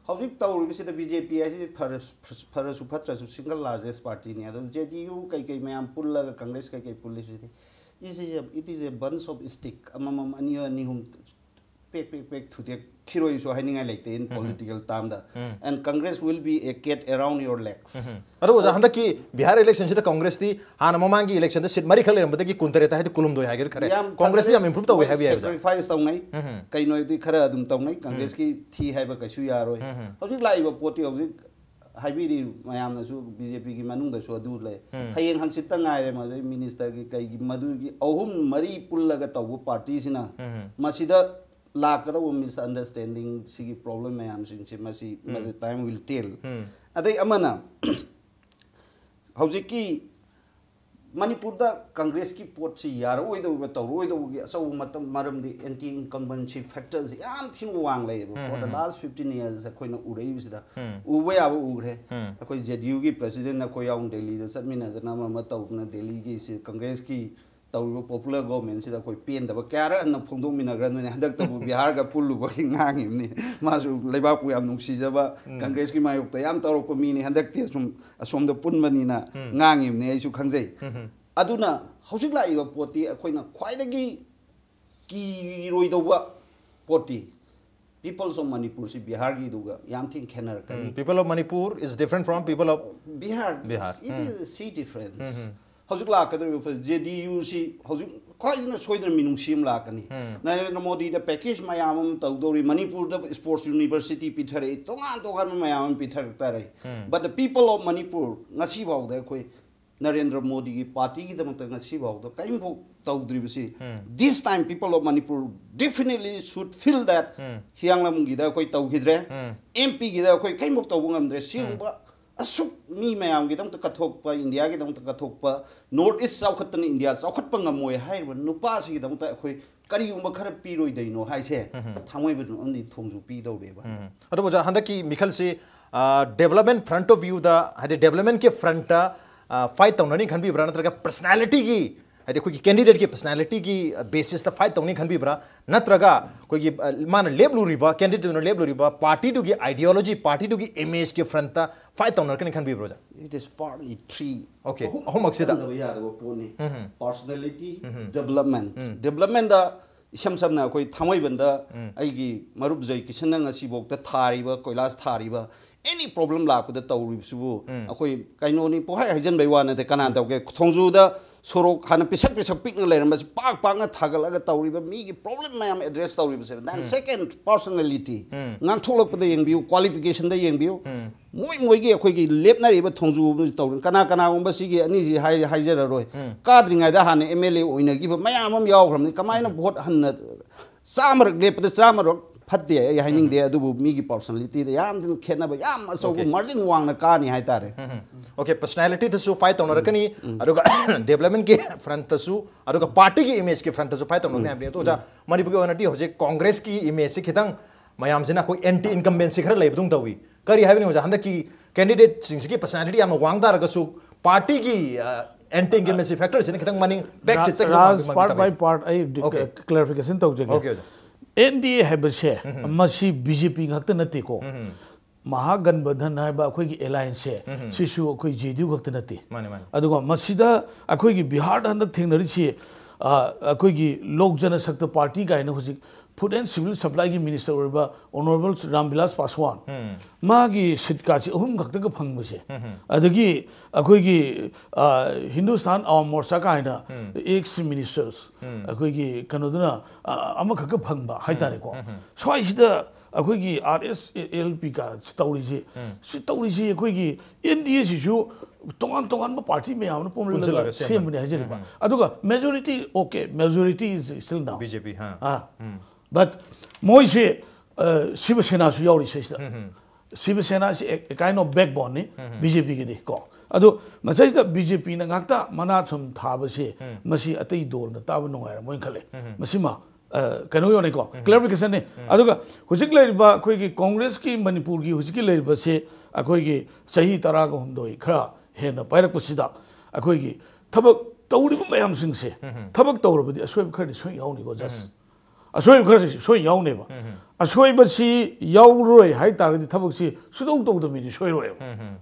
ꯍꯧꯖꯤꯛ ꯇꯧꯔꯤꯕꯁꯤꯗ ꯕꯤ ꯖꯦ ꯄꯤ ꯍꯥꯏꯁꯤ ꯐꯔꯁ-, ꯐꯔꯁꯨ ꯐꯠꯇ꯭ꯔꯁꯨ ꯁꯤꯡꯒꯜ ꯂꯥꯔꯖꯦꯁ ꯄꯥꯔꯇꯤꯅꯤ꯫ ꯑꯗꯨ ꯖꯦ ꯗꯤ ꯌꯨ ꯀꯩꯀꯩ ꯃꯌꯥꯝ ꯄꯨꯜꯂꯒ, ꯀꯪꯒ꯭ꯔꯦꯁ ꯀꯩꯀꯩ ꯄꯨꯜꯂꯤꯁꯤꯗꯤ, it is a, it is a bunch of stick, ꯑꯃꯃꯝ ꯑꯅꯤ ꯑꯅꯤ ꯑꯍꯨꯝ ꯄꯦꯛ ꯄꯦꯛ ꯄꯦꯛ ꯊꯨꯗꯦꯛꯈꯤꯔꯣꯏꯁꯨ ꯍꯥꯏꯅꯤꯡꯉꯥꯏ ꯂꯩꯇꯦ in political termꯗ꯫ And Congress will be a cage around your legs. ꯑꯗꯣ ꯑꯣꯖꯥ, ꯍꯟꯗꯛꯀꯤ ꯕꯤꯍꯥꯔ ꯏꯂꯦꯛꯁꯟꯁꯤꯗ ꯀꯪꯒ꯭ꯔꯦꯁꯇꯤ ꯍꯥꯟꯅ ꯃꯃꯥꯡꯒꯤ ꯏꯂꯦꯛꯁꯟꯗ ꯁꯤꯠ ꯃꯔꯤꯈꯛ ꯂꯩꯔꯝꯕꯗꯗꯒꯤ ꯀꯨꯟꯇꯔꯦꯠꯇ ꯍꯥꯏꯗꯤ ꯀꯨꯜꯍꯨꯝꯗꯣꯏ ꯍꯥꯏꯒꯦꯔꯥ ꯈꯔ, ꯌꯥꯝ ꯀꯪꯒ꯭ꯔꯦꯁꯇꯤ ꯌꯥꯝ ꯐꯖꯔꯦ꯫ ꯏꯝꯄ꯭ꯔꯨꯞ ꯇꯧꯋꯦ ꯃꯣꯏ ꯍꯥꯏꯕ ꯌꯥꯏ ꯑꯣꯖꯥ꯫ ꯁꯦꯀ꯭ꯔꯤꯐꯥꯏꯁ ꯇꯧꯅꯩ꯫ ꯀꯩꯅꯣꯗꯤ ꯈꯔ ꯑꯗꯨꯝ ꯇꯧꯅꯩ꯫ ꯀꯪꯒ꯭ꯔꯦꯁꯀꯤ ꯊꯤ ꯍꯥꯏꯕ ꯀꯩꯁꯨ ꯌꯥꯔꯣꯏ꯫ ꯍꯧꯖꯤꯛ ꯂꯥꯛꯏꯕ ꯄꯣꯠꯇꯤ ꯍꯧꯖꯤꯛ ꯍꯥꯏꯕꯤꯔꯤ ꯃꯌꯥꯝꯅꯁꯨ, ꯕꯤ ꯖꯦ ꯄꯤꯒꯤ ꯃꯅꯨꯡꯗꯁꯨ ꯑꯗꯨ ꯂꯩ꯫ ꯍꯌꯦꯡ ꯍꯪꯆꯤꯠꯇ ꯉꯥꯏꯔꯦ ꯃꯗꯨꯗꯩ ꯃꯤꯅꯤꯁꯇꯔꯒꯤ ꯀꯩꯒꯤ, ꯃꯗꯨꯒꯤ ꯑꯍꯨꯝ ꯃꯔꯤ ꯄꯨꯜꯂꯒ ꯇꯧꯕ ꯄꯥꯔꯇꯤꯁꯤꯅ ꯃꯁꯤꯗ ꯂꯥꯛꯀꯗꯧꯕ ꯃꯤꯁꯑꯟꯗꯔꯁ꯭ꯇꯦꯟꯗꯤꯡ, ꯁꯤꯒꯤ ꯄ꯭ꯔꯣꯕ꯭ꯂꯦꯝ ꯃꯌꯥꯝꯁꯤꯡꯁꯦ ꯃꯁꯤ, ꯃꯁꯤ time will tell꯫ ꯑꯗꯩ ꯑꯃꯅ ꯍꯧꯖꯤꯛꯀꯤ ꯃꯅꯤꯄꯨꯔꯗ ꯀꯪꯒ꯭ꯔꯦꯁꯀꯤ ꯄꯣꯠꯁꯤ ꯌꯥꯔꯛꯑꯣꯏꯗꯧꯕ, ꯇꯧꯔꯛꯑꯣꯏꯗꯧꯕꯒꯤ ꯑꯆꯧꯕ ꯃꯇꯝ, ꯃꯔꯝꯗꯤ ꯑꯦꯟꯇꯤ ꯏꯟꯀꯝꯕꯦꯟꯁꯤ ꯐꯦꯛꯇꯔꯁꯤ ꯌꯥꯝ ꯊꯤꯅ ꯋꯥꯡ ꯂꯩꯌꯦꯕ꯫ For the last fifteen years ꯑꯩꯈꯣꯏꯅ ꯎꯔꯛꯏꯕꯁꯤꯗ, ꯎꯕ ꯌꯥꯕ ꯎꯈ꯭ꯔꯦ꯫ ꯑꯩꯈꯣꯏ ꯖꯦ ꯗꯤ ꯌꯨꯒꯤ ꯄ꯭ꯔꯁꯤꯗꯦꯟ ꯑꯩꯈꯣꯏ ꯌꯥꯎꯅ ꯗꯦꯜꯂꯤꯗ ꯆꯠꯃꯤꯟꯅꯗꯅ ꯑꯃ ꯑꯃ ꯇꯧꯗꯅ, ꯗꯦꯜꯂꯤꯒꯤ ꯁꯤ ꯀꯪꯒ꯭ꯔꯦꯁꯀꯤ ꯇꯧꯔꯤꯕ ꯄꯣꯄꯨꯂꯔ ꯒꯣꯚꯔꯟꯃꯦꯟꯁꯤꯗ ꯑꯩꯈꯣꯏ ꯄꯦꯟꯗꯕ ꯀꯌꯥꯔꯛ ꯍꯟꯅ ꯐꯣꯡꯗꯣꯛꯃꯤꯟꯅꯈ꯭ꯔꯕꯅꯤ꯫ ꯍꯟꯗꯛꯇꯕꯨ ꯕꯤꯍꯥꯔꯒ ꯄꯨꯜꯂꯨꯕꯒꯤ ꯉꯥꯡꯉꯤꯕꯅꯤ꯫ ꯃꯥꯁꯨ ꯂꯩꯕꯥꯛꯄꯨ ꯌꯥꯝ ꯅꯨꯡꯁꯤꯖꯕ, ꯀꯪꯒ꯭ꯔꯦꯁꯀꯤ ꯃꯥꯌꯣꯛꯇ ꯌꯥꯝ ꯇꯧꯔꯛꯄ ꯃꯤꯅꯤ꯫ ꯍꯟꯗꯛꯇꯤ ꯑꯁꯨꯝ ꯑꯁꯣꯝꯗ ꯄꯨꯟꯕꯅꯤꯅ ꯉꯥꯡꯉꯤꯕꯅꯤ, ꯑꯩꯁꯨ ꯈꯪꯖꯩ꯫ ꯑꯗꯨꯅ ꯍꯧꯖꯤꯛ ꯂꯥꯛꯏꯕ ꯄꯣꯠꯇꯤ ꯑꯩꯈꯣꯏꯅ ꯈ꯭ꯋꯥꯏꯗꯒꯤ ꯀꯤꯔꯣꯏꯗꯧꯕ ꯄꯣꯠꯇꯤ, Peoples of Manipurꯁꯤ ꯕꯤꯍꯥꯔꯒꯤꯗꯨꯒ ꯌꯥꯝ ꯊꯤꯅ ꯈꯦꯠꯅꯔꯛꯀꯅꯤ꯫ People of Manipur is different from people of Bihar. Bihar. It is a sea difference. ꯍꯧꯖꯤꯛ ꯂꯥꯛꯀꯗꯧꯔꯤꯕ ꯖꯦ ꯗꯤ ꯌꯨꯁꯤ ꯍꯧꯖꯤꯛ ꯈ꯭ꯋꯥꯏꯗꯒꯤ ꯁꯣꯏꯗꯅ ꯃꯤꯅꯨꯡꯁꯤ ꯑꯃ ꯂꯥꯛꯀꯅꯤ꯫ ꯅꯔꯦꯟꯗ꯭ꯔ ꯃꯣꯗꯤꯗ ꯄꯦꯀꯦꯖ ꯃꯌꯥꯝ ꯑꯃ ꯇꯧꯗꯧꯔꯤ, ꯃꯅꯤꯄꯨꯔꯗ ꯁ꯭ꯄꯣꯔꯠꯁ ꯌꯨꯅꯤꯚꯔꯁꯤꯇꯤ ꯄꯤꯊꯔꯛꯏ, ꯇꯣꯉꯥꯟ ꯇꯣꯉꯥꯟꯕ ꯃꯌꯥꯝ ꯑꯃ ꯄꯤꯊꯔꯛ ꯇꯥꯔꯦ꯫ But the people of Manipur ꯉꯁꯤ ꯐꯥꯎꯗ ꯑꯩꯈꯣꯏ ꯅꯔꯦꯟꯗ꯭ꯔ ꯃꯣꯗꯤꯒꯤ ꯄꯥꯔꯇꯤꯒꯤꯗꯃꯛꯇ ꯉꯁꯤꯐꯥꯎꯗ ꯀꯔꯤꯝꯐꯥꯎ ꯇꯧꯗ꯭ꯔꯤꯕꯁꯤ, this time people of Manipur definitely should feel that ꯍꯤꯌꯥꯡꯂꯝꯒꯤꯗ ꯑꯩꯈꯣꯏ ꯇꯧꯈꯤꯗ꯭ꯔꯦ, ꯑꯦꯝ ꯄꯤꯒꯤꯗ ꯑꯩꯈꯣꯏ ꯀꯔꯤꯝꯐꯥꯎ ꯇꯧꯕ ꯉꯝꯗ꯭ꯔꯦ, ꯁꯤꯒꯨꯝꯕ ꯑꯁꯨꯛ ꯃꯤ ꯃꯌꯥꯝꯒꯤꯗꯃꯛꯇ ꯀꯠꯊꯣꯛꯄ, ꯏꯟꯗꯤꯌꯥꯒꯤꯗꯃꯛꯇ ꯀꯠꯊꯣꯛꯄ, ꯅꯣꯔꯠ ꯏꯁ ꯆꯥꯎꯈꯠꯇꯅ ꯏꯟꯗꯤꯌꯥ ꯆꯥꯎꯈꯠꯄ ꯉꯝꯃꯣꯏ ꯍꯥꯏꯔꯤꯕ ꯅꯨꯄꯥꯁꯤꯒꯤꯗꯃꯛꯇ ꯑꯩꯈꯣꯏ ꯀꯔꯤꯒꯨꯝꯕ ꯈꯔ ꯄꯤꯔꯣꯏꯗꯣꯏꯅꯣ ꯍꯥꯏꯁꯦ ꯊꯥꯡꯃꯩꯕꯟ ꯑꯃꯗꯤ ꯊꯣꯡꯖꯨ ꯄꯤꯗꯧꯔꯦꯕ꯫ ꯎꯝ꯫ ꯑꯗꯨꯕꯨ ꯑꯣꯖꯥ, ꯍꯟꯗꯛꯀꯤ ꯃꯤꯈꯜꯁꯤ, ꯑ, development front of viewꯗ, ꯍꯥꯏꯗꯤ developmentꯀꯤ frontꯇ, ꯑ, fight ꯇꯧꯅꯅꯤ ꯈꯟꯕꯤꯕ꯭ꯔꯥ, ꯅꯠꯇ꯭ꯔꯒ personalityꯒꯤ, ꯍꯥꯏꯗꯤ ꯑꯩꯈꯣꯏꯒꯤ candidateꯀꯤ personalityꯒꯤ, ꯑ, basisꯇ fight ꯇꯧꯅꯤ ꯈꯟꯕꯤꯕ꯭ꯔꯥ, ꯅꯠꯇ꯭ꯔꯒ ꯑꯩꯈꯣꯏꯒꯤ, ꯑ, ꯃꯥꯅ ꯂꯦꯞꯂꯨꯔꯤꯕ, candidateꯇꯨꯅ ꯂꯦꯞꯂꯨꯔꯤꯕ partyꯗꯨꯒꯤ ideology, partyꯗꯨꯒꯤ imageꯀꯤ frontꯇ fight ꯇꯧꯅꯔꯛꯀꯅꯤ ꯈꯟꯕꯤꯕ꯭ꯔꯣ, ꯑꯣꯖꯥ? It is partly three. Okay, ꯑꯍꯨꯝ ꯑꯍꯨꯝꯃꯛꯁꯤꯗ꯫ ꯆꯪꯗꯕ ꯌꯥꯗꯕ ꯄꯣꯠꯅꯤ꯫ Personality, development꯫ Developmentꯗ ꯏꯁꯝ ꯁꯝꯅ ꯑꯩꯈꯣꯏ ꯊꯥꯡꯃꯩꯕꯟꯗ ꯑꯩꯒꯤ ꯃꯔꯨꯞ ꯖꯩ ꯀꯤꯁꯟꯅ ꯉꯁꯤꯐꯥꯎꯗ ꯊꯥꯔꯤꯕ, ꯀꯣꯏꯂꯥꯁ ꯊꯥꯔꯤꯕ, any problem ꯂꯥꯛꯄꯗ ꯇꯧꯔꯤꯕꯁꯤꯕꯨ ꯑꯩꯈꯣꯏ ꯀꯩꯅꯣꯅꯤ, ꯄꯨꯡꯍꯥꯏ ꯍꯥꯏꯖꯟꯕꯩ ꯋꯥ ꯅꯠꯇꯦ꯫ ꯀꯅꯥꯅ ꯇꯧꯒꯦ? ꯊꯣꯡꯖꯨꯗ ꯁꯣꯔꯣꯛ ꯍꯥꯟꯅ ꯄꯤꯁꯛ ꯄꯤꯁꯛ ꯄꯤꯛꯅ ꯂꯩꯔꯝꯕꯁꯤ ꯄꯥꯛ ꯄꯥꯛꯅ ꯊꯥꯒꯠꯂꯒ ꯇꯧꯔꯤꯕ, ꯃꯤꯒꯤ problem ꯃꯌꯥꯝ address ꯇꯧꯔꯤꯕꯁꯦ꯫ Then second, personality꯫ ꯉꯥꯡꯊꯣꯛꯂꯛꯄꯗ ꯌꯦꯡꯕꯤꯌꯨ, qualificationꯗ ꯌꯦꯡꯕꯤꯌꯨ꯫ ꯃꯣꯏ ꯃꯣꯏꯒꯤ ꯑꯩꯈꯣꯏꯒꯤ ꯂꯦꯞꯅꯔꯤꯕ ꯊꯣꯡꯖꯨ ꯑꯃꯁꯨ ꯇꯧꯔꯤ꯫ ꯀꯅꯥ ꯀꯅꯥꯒꯨꯝꯕ ꯁꯤꯒꯤ ꯑꯅꯤꯁꯤ ꯍꯥꯏ-, ꯍꯥꯏꯖꯔꯔꯣꯏ꯫ ꯀꯥꯗ꯭ꯔꯤꯉꯩꯗ ꯍꯥꯟꯅ ꯑꯦꯝ ꯑꯦꯜ ꯑꯦ ꯑꯣꯏꯅꯈꯤꯕ ꯃꯌꯥꯝ ꯑꯃ ꯌꯥꯎꯈ꯭ꯔꯕꯅꯤ꯫ ꯀꯃꯥꯏꯅ ꯚꯣꯠ ꯍꯟꯅ ꯆꯥꯝꯃꯔꯛ ꯂꯦꯞꯄꯗ ꯆꯥꯝꯃꯔꯛ ꯐꯠꯇꯦ ꯑꯩ ꯍꯥꯏꯅꯤꯡꯗꯦ, ꯑꯗꯨꯕꯨ ꯃꯤꯒꯤ personalityꯗ ꯌꯥꯝ ꯊꯤꯅ ꯈꯦꯠꯅꯕ, ꯌꯥꯝ ꯑꯆꯧꯕ Okay. margin ꯋꯥꯡꯅ ꯀꯥꯅꯤ ꯍꯥꯏꯇꯥꯔꯦ꯫ Okay, personalityꯗꯁꯨ fight ꯇꯧꯅꯔꯛꯀꯅꯤ, ꯑꯗꯨꯒ developmentꯀꯤ frontꯇꯁꯨ, ꯑꯗꯨꯒ partyꯒꯤ imageꯀꯤ frontꯇꯁꯨ fight ꯇꯧꯅꯔꯛꯀꯅꯤ ꯍꯥꯏꯕꯅꯤ꯫ ꯑꯗꯣ ꯑꯣꯖꯥ, ꯃꯅꯤꯄꯨꯔꯒꯤ ꯑꯣꯏꯅꯗꯤ ꯍꯧꯖꯤꯛ Congressꯀꯤ imageꯁꯤ ꯈꯤꯇꯪ ꯃꯌꯥꯝꯁꯤꯅ ꯑꯩꯈꯣꯏ anti incumbency ꯈꯔ ꯂꯩꯕꯗꯧ ꯇꯧꯏ꯫ ꯀꯔꯤ ꯍꯥꯏꯕꯅꯤ ꯑꯣꯖꯥ? ꯍꯟꯗꯛꯀꯤ candidateꯁꯤꯡꯁꯤꯒꯤ personalityꯗꯤ ꯌꯥꯝꯅ ꯋꯥꯡ ꯇꯥꯔꯒꯁꯨ partyꯒꯤ, ꯑ, anti incumbency factorꯁꯤꯅ ꯈꯤꯇꯪ ꯃꯅꯤꯡ back seat ꯆꯠꯈꯤꯕ ꯔꯥꯖ, ꯃꯥꯟꯕꯤ part ꯃꯥꯟꯕꯤ by ꯇꯧꯏ꯫ Part ꯑꯩ ꯗꯤ-, Okay. Clarification ꯇꯧꯖꯒꯦ꯫ Okay, ꯑꯣꯖꯥ꯫ ꯑꯦꯟ ꯗꯤ ꯑꯦ ꯍꯥꯏꯕꯁꯦ ꯃꯁꯤ ꯕꯤ ꯖꯦ ꯄꯤ ꯉꯥꯛꯇ ꯅꯠꯇꯦꯀꯣ꯫ ꯃꯍꯥꯒꯟꯕꯟꯙꯟ ꯍꯥꯏꯕ ꯑꯩꯈꯣꯏꯒꯤ allianceꯁꯦ ꯁꯤꯁꯨ ꯑꯩꯈꯣꯏ ꯖꯦ ꯗꯤ ꯌꯨ ꯈꯛꯇ ꯅꯠꯇꯦ꯫ ꯃꯥꯅꯦ, ꯃꯥꯅꯦ꯫ ꯑꯗꯨꯒ ꯃꯁꯤꯗ ꯑꯩꯈꯣꯏꯒꯤ ꯕꯤꯍꯥꯔꯗ ꯍꯟꯗꯛ ꯊꯦꯡꯅꯔꯤꯁꯤ, ꯑ, ꯑꯩꯈꯣꯏꯒꯤ ꯂꯣꯛ ꯖꯅꯁꯛꯇ ꯄꯥꯔꯇꯤ ꯀꯥꯏꯅ ꯍꯧꯖꯤꯛ Food and Civil Supplyꯒꯤ minister ꯑꯣꯏꯔꯤꯕ Honourable Ram Vilas Paswan, ꯃꯥꯒꯤ seatꯀꯥꯁꯤ ꯑꯍꯨꯝ ꯈꯛꯇꯒ ꯐꯪꯕꯁꯦ, ꯑꯗꯒꯤ ꯑꯩꯈꯣꯏꯒꯤ, ꯑ, Hindustan Awam Morcha ꯀꯥꯏꯅ ex ministers, ꯑꯩꯈꯣꯏꯒꯤ ꯀꯩꯅꯣꯗꯨꯅ, ꯑ, ꯑꯃꯈꯛꯀ ꯐꯪꯕ ꯍꯥꯏꯇꯥꯔꯦꯀꯣ꯫ ꯁ꯭ꯋꯥꯏꯁꯤꯗ ꯑꯩꯈꯣꯏꯒꯤ ꯑꯥꯔ ꯑꯦꯁ ꯑꯦꯜ ꯄꯤ ꯀ ꯇꯧꯔꯤꯁꯤ, ꯁꯤ ꯇꯧꯔꯤꯁꯤ ꯑꯩꯈꯣꯏꯒꯤ ꯑꯦꯟ ꯗꯤ ꯑꯦꯁꯤꯁꯨ ꯇꯣꯉꯥꯟ ꯇꯣꯉꯥꯟꯕ ꯄꯥꯔꯇꯤ ꯃꯌꯥꯝꯅ ꯄꯨꯜꯂꯒ ꯄꯨꯟꯁꯤꯜꯂꯒ ꯁꯦꯝꯕꯅꯤ꯫ ꯁꯦꯝꯕꯅꯦ ꯍꯥꯏꯖꯔꯤꯕ꯫ ꯑꯗꯨꯒ majority, okay, majority is still now. B J P ꯍꯥ꯫ ꯑꯥ꯫ But ꯃꯣꯏꯁꯦ, ꯑ, ꯁꯤꯕ ꯁꯦꯅꯥꯁꯨ ꯌꯥꯎꯔꯤ ꯁꯤꯁꯤꯗ꯫ ꯁꯤꯕ ꯁꯦꯅꯥꯁꯤ a, a kind of backbone ꯅꯤ ꯕꯤ ꯖꯦ ꯄꯤꯒꯤꯗꯤ ꯀꯣ꯫ ꯑꯗꯣ ꯃꯁꯤꯗ ꯕꯤ ꯖꯦ ꯄꯤꯅ ꯉꯥꯛꯇ ꯃꯅꯥ ꯁꯨꯝ ꯊꯥꯕꯁꯤ, ꯃꯁꯤ ꯑꯇꯩ ꯗꯣꯜꯅ ꯇꯥꯕ ꯅꯨꯡꯉꯥꯏꯔꯝꯃꯣꯏꯅ ꯈꯜꯂꯦ꯫ ꯃꯁꯤꯃ, ꯑ, ꯀꯩꯅꯣ ꯌꯧꯅꯩꯀꯣ, clarification ꯅꯤ꯫ ꯑꯗꯨꯒ ꯍꯧꯖꯤꯛ ꯂꯩꯔꯤꯕ ꯑꯩꯈꯣꯏꯒꯤ ꯀꯣꯡꯒ꯭ꯔꯦꯁꯀꯤ ꯃꯅꯤꯄꯨꯔꯒꯤ ꯍꯧꯖꯤꯛꯀꯤ ꯂꯩꯔꯤꯕꯁꯦ, ꯑꯩꯈꯣꯏꯒꯤ ꯆꯍꯤ ꯇꯔꯥꯒ ꯍꯨꯝꯗꯣꯏ ꯈꯔ ꯍꯦꯟꯅ ꯄꯥꯏꯔꯛꯄꯁꯤꯗ ꯑꯩꯈꯣꯏꯒꯤ ꯊꯕꯛ ꯇꯧꯔꯤꯕ ꯃꯌꯥꯝꯁꯤꯡꯁꯦ, ꯊꯕꯛ ꯇꯧꯔꯕꯗꯤ ꯑꯁꯣꯏꯕ ꯈꯔꯗꯤ ꯁꯣꯏ ꯌꯥꯎꯅꯤꯀꯣ, just꯫ ꯑꯁꯣꯏꯕ ꯈꯔꯁꯤ ꯁꯣꯏ ꯌꯥꯎꯅꯦꯕ꯫ ꯑꯁꯣꯏꯕꯁꯤ ꯌꯥꯎꯔꯣꯏ ꯍꯥꯏ ꯇꯥꯔꯒꯗꯤ ꯊꯕꯛꯁꯤ ꯁꯨꯡꯇꯧ ꯇꯧꯗꯕ ꯃꯤꯗꯤ ꯁꯣꯏꯔꯣꯏꯕ꯫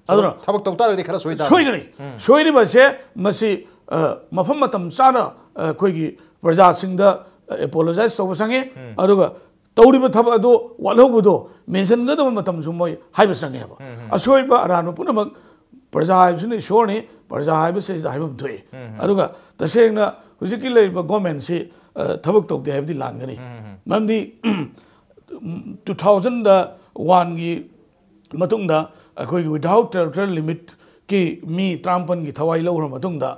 ꯑꯗꯨꯅ ꯊꯕꯛ ꯇꯧ ꯇꯥꯔꯒꯗꯤ ꯈꯔ ꯁꯣꯏ ꯇꯥꯔꯦ꯫ ꯁꯣꯏꯒꯅꯤ꯫ ꯁꯣꯏꯔꯤꯕꯁꯦ ꯃꯁꯤ, ꯑ, ꯃꯐꯝ ꯃꯇꯝ ꯆꯥꯅ, ꯑ, ꯑꯩꯈꯣꯏꯒꯤ ꯄ꯭ꯔꯖꯥꯁꯤꯡꯗ, ꯑ, apologize ꯇꯧꯕ ꯆꯪꯉꯤ꯫ ꯑꯗꯨꯒ ꯇꯧꯔꯤꯕ ꯊꯕꯛ ꯑꯗꯨ ꯋꯥꯠꯍꯧꯕꯗꯣ ꯃꯦꯟꯁꯤꯟꯒꯗꯕ ꯃꯇꯝꯁꯨ ꯃꯣꯏ ꯍꯥꯏꯕ ꯆꯪꯉꯦꯕ꯫ ꯑꯁꯣꯏꯕ ꯑꯔꯥꯟꯕ ꯄꯨꯝꯅꯃꯛ ꯄ꯭ꯔꯖꯥ ꯍꯥꯏꯕꯁꯤꯅ ꯏꯁꯣꯔꯅꯤ, ꯄ꯭ꯔꯖꯥ ꯍꯥꯏꯕꯁꯤꯗ ꯍꯥꯏꯐꯝ ꯊꯣꯛꯏ꯫ ꯑꯗꯨꯒ ꯇꯁꯦꯡꯅ ꯍꯧꯖꯤꯛꯀꯤ ꯂꯩꯔꯤꯕ ꯒꯣꯔꯃꯦꯟꯁꯤ, ꯑ, ꯊꯕꯛ ꯇꯧꯗꯦ ꯍꯥꯏꯕꯗꯤ ꯂꯥꯟꯒꯅꯤ꯫ ꯃꯔꯝꯗꯤ ꯇꯨ ꯊꯥꯎꯖꯟꯗ ꯋꯥꯟꯒꯤ ꯃꯇꯨꯡꯗ ꯑꯩꯈꯣꯏꯒꯤ without territorial limitꯀꯤ ꯃꯤ ꯇꯔꯥꯃꯥꯄꯜꯒꯤ ꯊꯋꯥꯏ ꯂꯧꯈ꯭ꯔ ꯃꯇꯨꯡꯗ,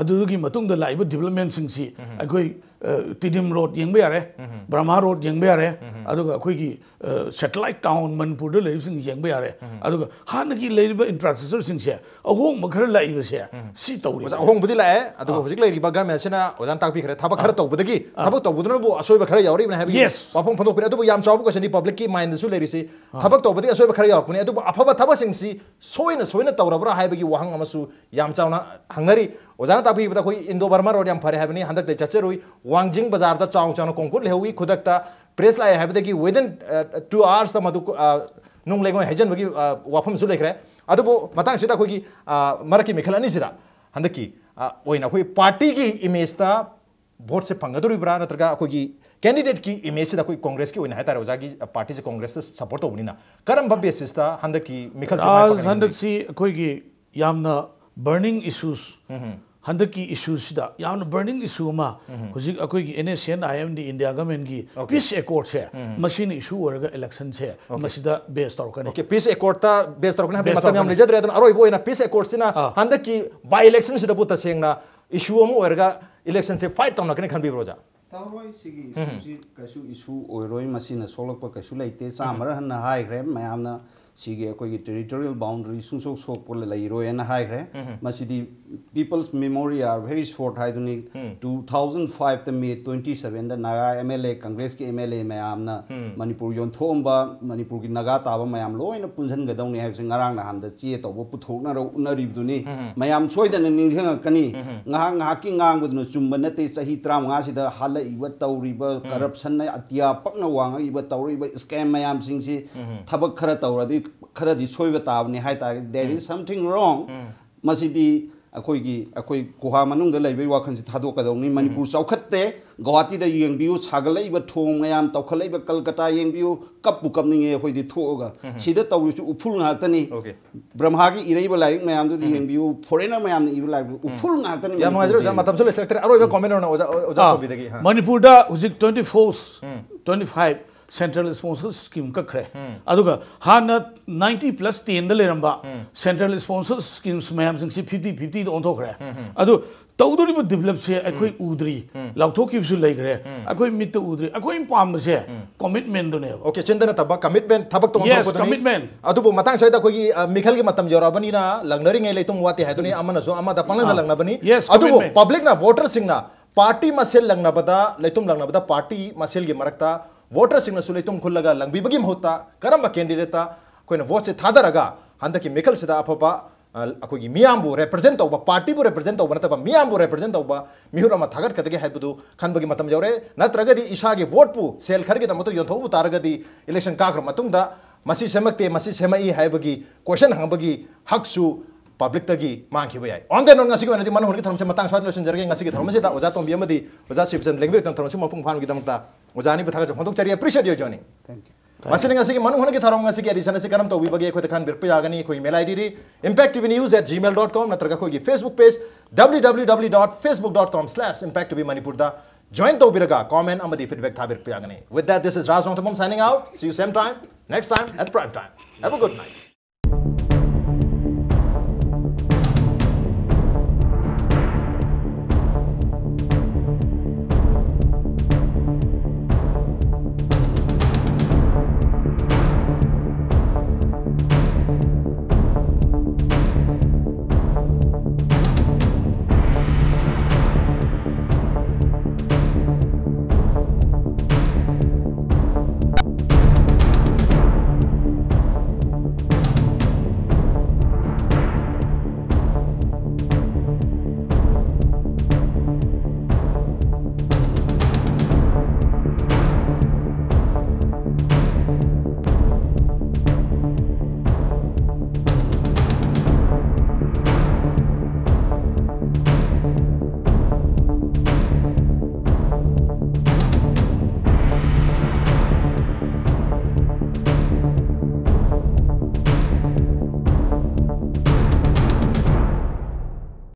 ꯑꯗꯨꯒꯤ ꯃꯇꯨꯡꯗ ꯂꯥꯛꯏꯕ developmentꯁꯤꯡꯁꯤ ꯑꯩꯈꯣꯏ, ꯑ, ꯇꯤꯗꯤꯝ ꯔꯣꯗ ꯌꯦꯡꯕ ꯌꯥꯔꯦ, ꯕ꯭ꯔꯍꯃ ꯔꯣꯗ ꯌꯦꯡꯕ ꯌꯥꯔꯦ, ꯑꯗꯨꯒ ꯑꯩꯈꯣꯏꯒꯤ, ꯑ, satellite town ꯃꯅꯤꯄꯨꯔꯗ ꯂꯩꯔꯤꯕꯁꯤꯡ ꯌꯦꯡꯕ ꯌꯥꯔꯦ꯫ ꯑꯗꯨꯒ ꯍꯥꯟꯅꯒꯤ ꯂꯩꯔꯤꯕ infrastructureꯁꯤꯡꯁꯦ ꯑꯍꯣꯡꯕ ꯈꯔ ꯂꯥꯛꯏꯕꯁꯦ ꯁꯤ ꯇꯧꯔꯤ꯫ ꯑꯣꯖꯥ, ꯑꯍꯣꯡꯕꯗꯤ ꯂꯥꯛꯑꯦ, ꯑꯗꯨꯒ ꯍꯧꯖꯤꯛ ꯂꯩꯔꯤꯕ government ꯑꯁꯤꯅ ꯑꯣꯖꯥꯅ ꯇꯥꯛꯄꯤꯈ꯭ꯔꯦ, ꯊꯕꯛ ꯈꯔ ꯇꯧꯕꯗꯒꯤ, ꯊꯕꯛ ꯇꯧꯕꯗꯨꯅꯕꯨ ꯑꯁꯣꯏꯕ ꯈꯔ ꯌꯥꯎꯔꯛꯏꯕꯅ ꯍꯥꯏꯕꯒꯤ Yes. ꯋꯥꯐꯝ ꯐꯣꯡꯗꯣꯛꯄꯤꯔꯦ꯫ ꯑꯗꯨꯕꯨ ꯌꯥꯝ ꯆꯥꯎꯕ questionꯗꯤ publicꯀꯤ mindꯗꯁꯨ ꯂꯩꯔꯤꯁꯤ, ꯊꯕꯛ ꯇꯧꯕꯗꯒꯤ ꯑꯁꯣꯏꯕ ꯈꯔ ꯌꯥꯎꯔꯛꯄꯅꯤ, ꯑꯗꯨꯕꯨ ꯑꯐꯕ ꯊꯕꯛꯁꯤꯡꯁꯤ ꯁꯣꯏꯅ ꯁꯣꯏꯅ ꯇꯧꯔꯕ꯭ꯔꯥ ꯍꯥꯏꯕꯒꯤ ꯋꯥꯍꯪ ꯑꯃꯁꯨ ꯌꯥꯝ ꯆꯥꯎꯅ ꯍꯪꯅꯔꯤ꯫ ꯑꯣꯖꯥꯅ ꯇꯥꯛꯄꯤꯕꯗ ꯑꯩꯈꯣꯏ ꯏꯟꯗꯣ ꯕꯔꯃꯥ ꯔꯣꯗ ꯌꯥꯝ ꯐꯔꯦ ꯍꯥꯏꯕꯅꯤ, ꯍꯟꯗꯛꯇ ꯆꯠꯆꯔꯨꯏ, ꯋꯥꯡꯖꯤꯡ ꯕꯖꯥꯔꯗ ꯆꯥꯎ ꯆꯥꯎꯅ concrete ꯂꯩꯍꯧꯏ, ꯈꯨꯗꯛꯇ press ꯂꯥꯛꯑꯦ ꯍꯥꯏꯕꯗꯒꯤ within, ꯑ, two hoursꯇ ꯃꯗꯨ, ꯑ, ꯅꯨꯡ ꯂꯩꯉꯣꯏ ꯍꯩꯖꯤꯟꯕꯒꯤ, ꯑ, ꯋꯥꯐꯝꯁꯨ ꯂꯩꯈ꯭ꯔꯦ꯫ ꯑꯗꯨꯕꯨ ꯃꯇꯥꯡꯁꯤꯗ ꯑꯩꯈꯣꯏꯒꯤ, ꯑ, ꯃꯔꯛꯀꯤ ꯃꯤꯈꯜ ꯑꯅꯤꯁꯤꯗ ꯍꯟꯗꯛꯀꯤ, ꯑ, ꯑꯣꯏꯅ ꯑꯩꯈꯣꯏ partyꯒꯤ imageꯇ voteꯁꯦ ꯐꯪꯒꯗꯧꯔꯤꯕ꯭ꯔꯥ, ꯅꯠꯇ꯭ꯔꯒ ꯑꯩꯈꯣꯏꯒꯤ candidateꯀꯤ imageꯁꯤꯗ ꯑꯩꯈꯣꯏ ꯀꯣꯡꯒ꯭ꯔꯦꯁꯀꯤ ꯑꯣꯏꯅ ꯍꯥꯏꯇꯥꯔꯦ, ꯑꯣꯖꯥꯒꯤ partyꯁꯦ ꯀꯣꯡꯒ꯭ꯔꯦꯁꯇ support ꯇꯧꯕꯅꯤꯅ, ꯀꯔꯝꯕ basisꯇ ꯍꯟꯗꯛꯀꯤ ꯃꯤꯈꯜꯁꯦ ꯃꯥꯏ ꯔꯥꯖ, ꯄꯥꯛꯀꯅꯤ? ꯍꯟꯗꯛꯁꯤ ꯑꯩꯈꯣꯏꯒꯤ ꯌꯥꯝꯅ burning issues, ꯍꯟꯗꯛꯀꯤ ꯏꯁꯨꯁꯤꯗ ꯌꯥꯝꯅ ꯕꯔꯅꯤꯡ ꯏꯁꯨ ꯑꯃ, ꯍꯧꯖꯤꯛ ꯑꯩꯈꯣꯏꯒꯤ NSCN IM ꯗꯤ ꯏꯟꯗꯤꯌꯥ ꯒꯃꯦꯟꯒꯤ Okay. ꯄꯤꯁ ꯑꯦꯀꯣꯔꯗꯁꯦ, ꯃꯁꯤꯅ ꯏꯁꯨ ꯑꯣꯏꯔꯒ ꯏꯂꯦꯛꯁꯟꯁꯦ ꯃꯁꯤꯗ ꯕꯦꯁ ꯇꯧꯔꯛꯀꯅꯤ꯫ Okay, peace accord ꯇ base ꯇꯧꯔꯛꯀꯅꯤ ꯍꯥꯏꯕꯗꯤ Base ꯃꯇꯝ ꯌꯥꯝ ꯇꯧꯔꯛꯀꯅꯤ꯫ ꯂꯩꯖꯗ꯭ꯔꯦ꯫ ꯑꯗꯨꯅ ꯑꯔꯣꯏꯕ ꯑꯣꯏꯅ peace accord ꯁꯤꯅ ꯑꯥ꯫ ꯍꯟꯗꯛꯀꯤ by election ꯁꯤꯗꯕꯨ ꯇꯁꯦꯡꯅ issue ꯑꯃ ꯑꯣꯏꯔꯒ election ꯁꯦ fight ꯇꯧꯅꯒꯅꯤ ꯈꯟꯕꯤꯕ꯭ꯔꯣ ꯑꯣꯖꯥ? ꯇꯧꯔꯣꯏ꯫ ꯁꯤꯒꯤ issue ꯁꯤ ꯀꯩꯁꯨ issue ꯑꯣꯏꯔꯣꯏ꯫ ꯃꯁꯤꯅ ꯁꯣꯛꯂꯛꯄ ꯀꯩꯁꯨ ꯂꯩꯇꯦ꯫ ꯆꯥꯝꯃꯔ ꯍꯟꯅ ꯍꯥꯏꯈ꯭ꯔꯦ꯫ ꯃꯌꯥꯝꯅ ꯁꯤꯒꯤ ꯑꯩꯈꯣꯏꯒꯤ territorial boundary ꯁꯨꯡꯁꯣꯛ ꯁꯣꯛꯄ ꯂꯩꯔꯣꯏꯅ ꯍꯥꯏꯈ꯭ꯔꯦ꯫ ꯃꯁꯤꯗꯤ people's memory are very short ꯍꯥꯏꯗꯨꯅꯤ꯫ Two thousand five ꯇ May twenty seven ꯗ ꯅꯥꯒꯥ MLA, ꯀꯪꯒ꯭ꯔꯦꯁꯀꯤ MLA ꯃꯌꯥꯝꯅ ꯃꯅꯤꯄꯨꯔ ꯌꯣꯟꯊꯣꯛꯑꯝꯕ, ꯃꯅꯤꯄꯨꯔꯒꯤ ꯅꯥꯒꯥ ꯇꯥꯕ ꯃꯌꯥꯝ ꯂꯣꯏꯅ ꯄꯨꯟꯁꯤꯟꯒꯗꯧꯅꯤ ꯍꯥꯏꯕꯁꯦ ꯉꯔꯥꯡ ꯅꯍꯥꯟꯗ ꯆꯦ ꯇꯧꯕ ꯄꯨꯊꯣꯛꯅꯔ ꯎꯠꯅꯔꯤꯕꯗꯨꯅꯤ꯫ ꯃꯌꯥꯝ ꯁꯣꯏꯗꯅ ꯅꯤꯡꯁꯤꯡꯉꯛꯀꯅꯤ꯫ ꯉꯥꯏꯍꯥꯛ ꯉꯥꯏꯍꯥꯛꯀꯤ ꯉꯥꯡꯕꯗꯨꯅ ꯆꯨꯝꯕ ꯅꯠꯇꯦ꯫ ꯆꯍꯤ ꯇꯔꯥꯃꯉꯥꯁꯤꯗ ꯍꯥꯠꯂꯛꯏꯕ, ꯇꯧꯔꯤꯕ corruption ꯅ ꯑꯇꯤꯌꯥ ꯄꯛꯅ ꯋꯥꯡꯉꯛꯏꯕ, ꯇꯧꯔꯛꯏꯕ scam ꯃꯌꯥꯝꯁꯤꯡꯁꯤ ꯊꯕꯛ ꯈꯔ ꯇꯧꯔꯗꯤ ꯈꯔꯗꯤ ꯁꯣꯏꯕ ꯇꯥꯕꯅꯤ ꯍꯥꯏꯇꯥꯔꯒꯗꯤ, there is something wrong꯫ ꯃꯁꯤꯗꯤ ꯑꯩꯈꯣꯏꯒꯤ, ꯑꯩꯈꯣꯏ ꯒꯨꯍꯥ ꯃꯅꯨꯡꯗ ꯂꯩꯕꯒꯤ ꯋꯥꯈꯜꯁꯤ ꯊꯥꯗꯣꯛꯀꯗꯧꯅꯤ꯫ ꯃꯅꯤꯄꯨꯔ ꯆꯥꯎꯈꯠꯇꯦ꯫ ꯒꯧꯍꯥꯇꯤꯗ ꯌꯦꯡꯕꯤꯌꯨ, ꯁꯥꯒꯠꯂꯛꯏꯕ ꯊꯣꯡ ꯃꯌꯥꯝ, ꯇꯧꯈꯠꯂꯛꯏꯕ ꯀꯜꯀꯇꯥ ꯌꯦꯡꯕꯤꯌꯨ, ꯀꯞꯄꯨ ꯀꯞꯅꯤꯡꯉꯦ ꯑꯩꯈꯣꯏꯗꯤ ꯊꯣꯛꯑꯒ꯫ ꯁꯤꯗ ꯇꯧꯔꯤꯁꯤ ꯎꯐꯨꯜ ꯉꯥꯛꯇꯅꯤ꯫ Okay. ꯕ꯭ꯔꯍꯃꯥꯒꯤ ꯏꯔꯩꯕ ꯂꯥꯏꯔꯤꯛ ꯃꯌꯥꯝꯗꯨꯗꯤ ꯌꯦꯡꯕꯤꯌꯨ, foreigner ꯃꯌꯥꯝꯅ ꯏꯕ ꯂꯥꯏꯔꯤꯛ ꯎꯐꯨꯜ ꯉꯥꯛꯇꯅꯤ꯫ ꯌꯥꯝ ꯅꯨꯡꯉꯥꯏꯖꯔꯦ ꯑꯣꯖꯥ, ꯃꯇꯝꯁꯨ ꯂꯩꯁꯤꯜꯂꯛꯇ꯭ꯔꯦ꯫ ꯑꯔꯣꯏꯕ comment ꯑꯣꯏꯅ ꯑꯣꯖꯥ, ꯑꯣꯖꯥ ꯑꯥ, ꯊꯣꯏꯕꯤꯗꯒꯤ꯫ ꯑꯥ꯫ ꯃꯅꯤꯄꯨꯔꯗ ꯍꯧꯖꯤꯛ twenty four, twenty five central sponsor scheme ꯀꯛꯈ꯭ꯔꯦ꯫ ꯑꯗꯨꯒ ꯍꯥꯟꯅ ninety plus ten ꯗ ꯂꯩꯔꯝꯕ central sponsor schemes ꯃꯌꯥꯝꯁꯤꯡꯁꯤ fifty fifty ꯗ ꯑꯣꯟꯊꯣꯛꯈ꯭ꯔꯦ꯫ ꯑꯗꯨ ꯇꯧꯗꯣꯔꯤꯕ develop ꯁꯦ ꯑꯩꯈꯣꯏ ꯎꯗ꯭ꯔꯤ, ꯂꯥꯎꯊꯣꯛꯈꯤꯕꯁꯨ ꯂꯩꯈ꯭ꯔꯦ꯫ ꯑꯩꯈꯣꯏ ꯃꯤꯠꯇ ꯎꯗ꯭ꯔꯤ꯫ ꯑꯩꯈꯣꯏꯅ ꯄꯥꯝꯕꯁꯦ commitment ꯗꯨꯅꯦꯕ꯫ Okay, ꯆꯤꯟꯗ ꯅꯠꯇꯕ commitment, ꯊꯕꯛꯇ Yes, ꯑꯣꯟꯊꯣꯛꯄꯗꯨꯅꯤ꯫ commitment. ꯑꯗꯨꯕꯨ ꯃꯇꯥꯡ ꯁ꯭ꯋꯥꯏꯗ ꯑꯩꯈꯣꯏꯒꯤ, ꯑ, ꯃꯤꯈꯜꯒꯤ ꯃꯇꯝ ꯌꯧꯔꯛꯑꯕꯅꯤꯅ ꯂꯪꯅꯔꯤꯉꯩ ꯂꯩꯇꯨꯝ ꯋꯥꯠꯇꯦ ꯍꯥꯏꯗꯨꯅꯤ꯫ ꯑꯃꯅꯁꯨ ꯑꯃꯗ ꯄꯪꯂꯪꯗ ꯑꯥ. ꯂꯪꯅꯕꯅꯤ꯫ Yes, ꯑꯗꯨꯕꯨ commitment. Public ꯅ, voter ꯁꯤꯡꯅ party ꯃꯁꯦꯜ ꯂꯪꯅꯕꯗ, ꯂꯩꯇꯨꯝ ꯂꯪꯅꯕꯗ party ꯃꯁꯦꯜꯒꯤ ꯃꯔꯛꯇ voter ꯁꯤꯡꯅꯁꯨ ꯂꯩꯇꯨꯝ ꯈꯨꯜꯂꯒ ꯂꯪꯕꯤꯕꯒꯤ ꯃꯍꯨꯠꯇ ꯀꯔꯝꯕ candidate ꯇ ꯑꯩꯈꯣꯏꯅ vote ꯁꯦ ꯊꯥꯗꯔꯒ ꯍꯟꯗꯛꯀꯤ ꯃꯤꯈꯜꯁꯤꯗ ꯑꯐꯕ, ꯑ, ꯑꯩꯈꯣꯏꯒꯤ ꯃꯤꯌꯥꯝꯕꯨ represent ꯇꯧꯕ, party ꯕꯨ represent ꯇꯧꯕ ꯅꯠꯇꯕ ꯃꯤꯌꯥꯝꯕꯨ represent ꯇꯧꯕ ꯃꯤꯍꯨꯠ ꯑꯃ ꯊꯥꯒꯠꯀꯗꯒꯦ ꯍꯥꯏꯕꯗꯨ ꯈꯟꯕꯒꯤ ꯃꯇꯝ ꯌꯧꯔꯦ꯫ ꯅꯠꯇ꯭ꯔꯒꯗꯤ ꯏꯁꯥꯒꯤ vote ꯄꯨ ꯁꯦꯜ ꯈꯔꯒꯤꯗꯃꯛꯇ ꯌꯣꯟꯊꯣꯛꯎꯕ ꯇꯥꯔꯒꯗꯤ election ꯀꯥꯈ꯭ꯔ ꯃꯇꯨꯡꯗ ꯃꯁꯤ ꯁꯦꯝꯃꯛꯇꯦ, ꯃꯁꯤ ꯁꯦꯝꯃꯛꯏ ꯍꯥꯏꯕꯒꯤ question ꯍꯪꯕꯒꯤ ꯍꯛꯁꯨ public ꯇꯒꯤ ꯃꯥꯡꯈꯤꯕ ꯌꯥꯏ꯫ On that note, ꯉꯁꯤꯒꯤ ꯑꯣꯏꯅꯗꯤ ꯃꯅꯨꯡ ꯍꯨꯠꯀꯤ ꯊꯧꯔꯝꯁꯤ ꯃꯇꯥꯡ ꯁ꯭ꯋꯥꯏꯗ ꯂꯣꯏꯁꯤꯟꯖꯔꯒꯦ꯫ ꯉꯁꯤꯒꯤ ꯊꯧꯔꯝ ꯑꯁꯤꯗ ꯑꯣꯖꯥ ꯇꯣꯝꯕꯤ ꯑꯃꯗꯤ ꯑꯣꯖꯥ ꯁꯤꯕꯆꯟ ꯂꯦꯡꯕꯤꯔꯛꯇꯅ ꯊꯧꯔꯝꯁꯤ ꯃꯄꯨꯡ ꯐꯥꯍꯟꯕꯒꯤꯗꯃꯛꯇ ꯑꯣꯖꯥ ꯑꯅꯤꯕꯨ ꯊꯥꯒꯠꯆꯕ ꯐꯣꯡꯗꯣꯛꯆꯔꯤ꯫ Appreciate your joining. Thank you. ꯃꯁꯤꯅ ꯉꯁꯤꯒꯤ ꯃꯅꯨꯡ ꯍꯨꯠꯅꯒꯤ ꯊꯧꯔꯝ ꯉꯁꯤꯒꯤ edition ꯑꯁꯤ ꯀꯔꯝ ꯇꯧꯕꯤꯕꯒꯦ ꯑꯩꯈꯣꯏꯗ ꯈꯟꯕꯤꯔꯛꯄ ꯌꯥꯒꯅꯤ꯫ ꯑꯩꯈꯣꯏꯒꯤ email ID D impact T V news at gmail dot com ꯅꯠꯇ꯭ꯔꯒ ꯑꯩꯈꯣꯏꯒꯤ Facebook page W W W dot facebook dot com slash impact T V Manipur ꯗ join ꯇꯧꯕꯤꯔꯒ comment ꯑꯃꯗꯤ feedback ꯊꯥꯕꯤꯔꯛꯄ ꯌꯥꯒꯅꯤ꯫ With that, this is Raj Rongthapam signing out. See you same time, next time at prime time. Have a good night.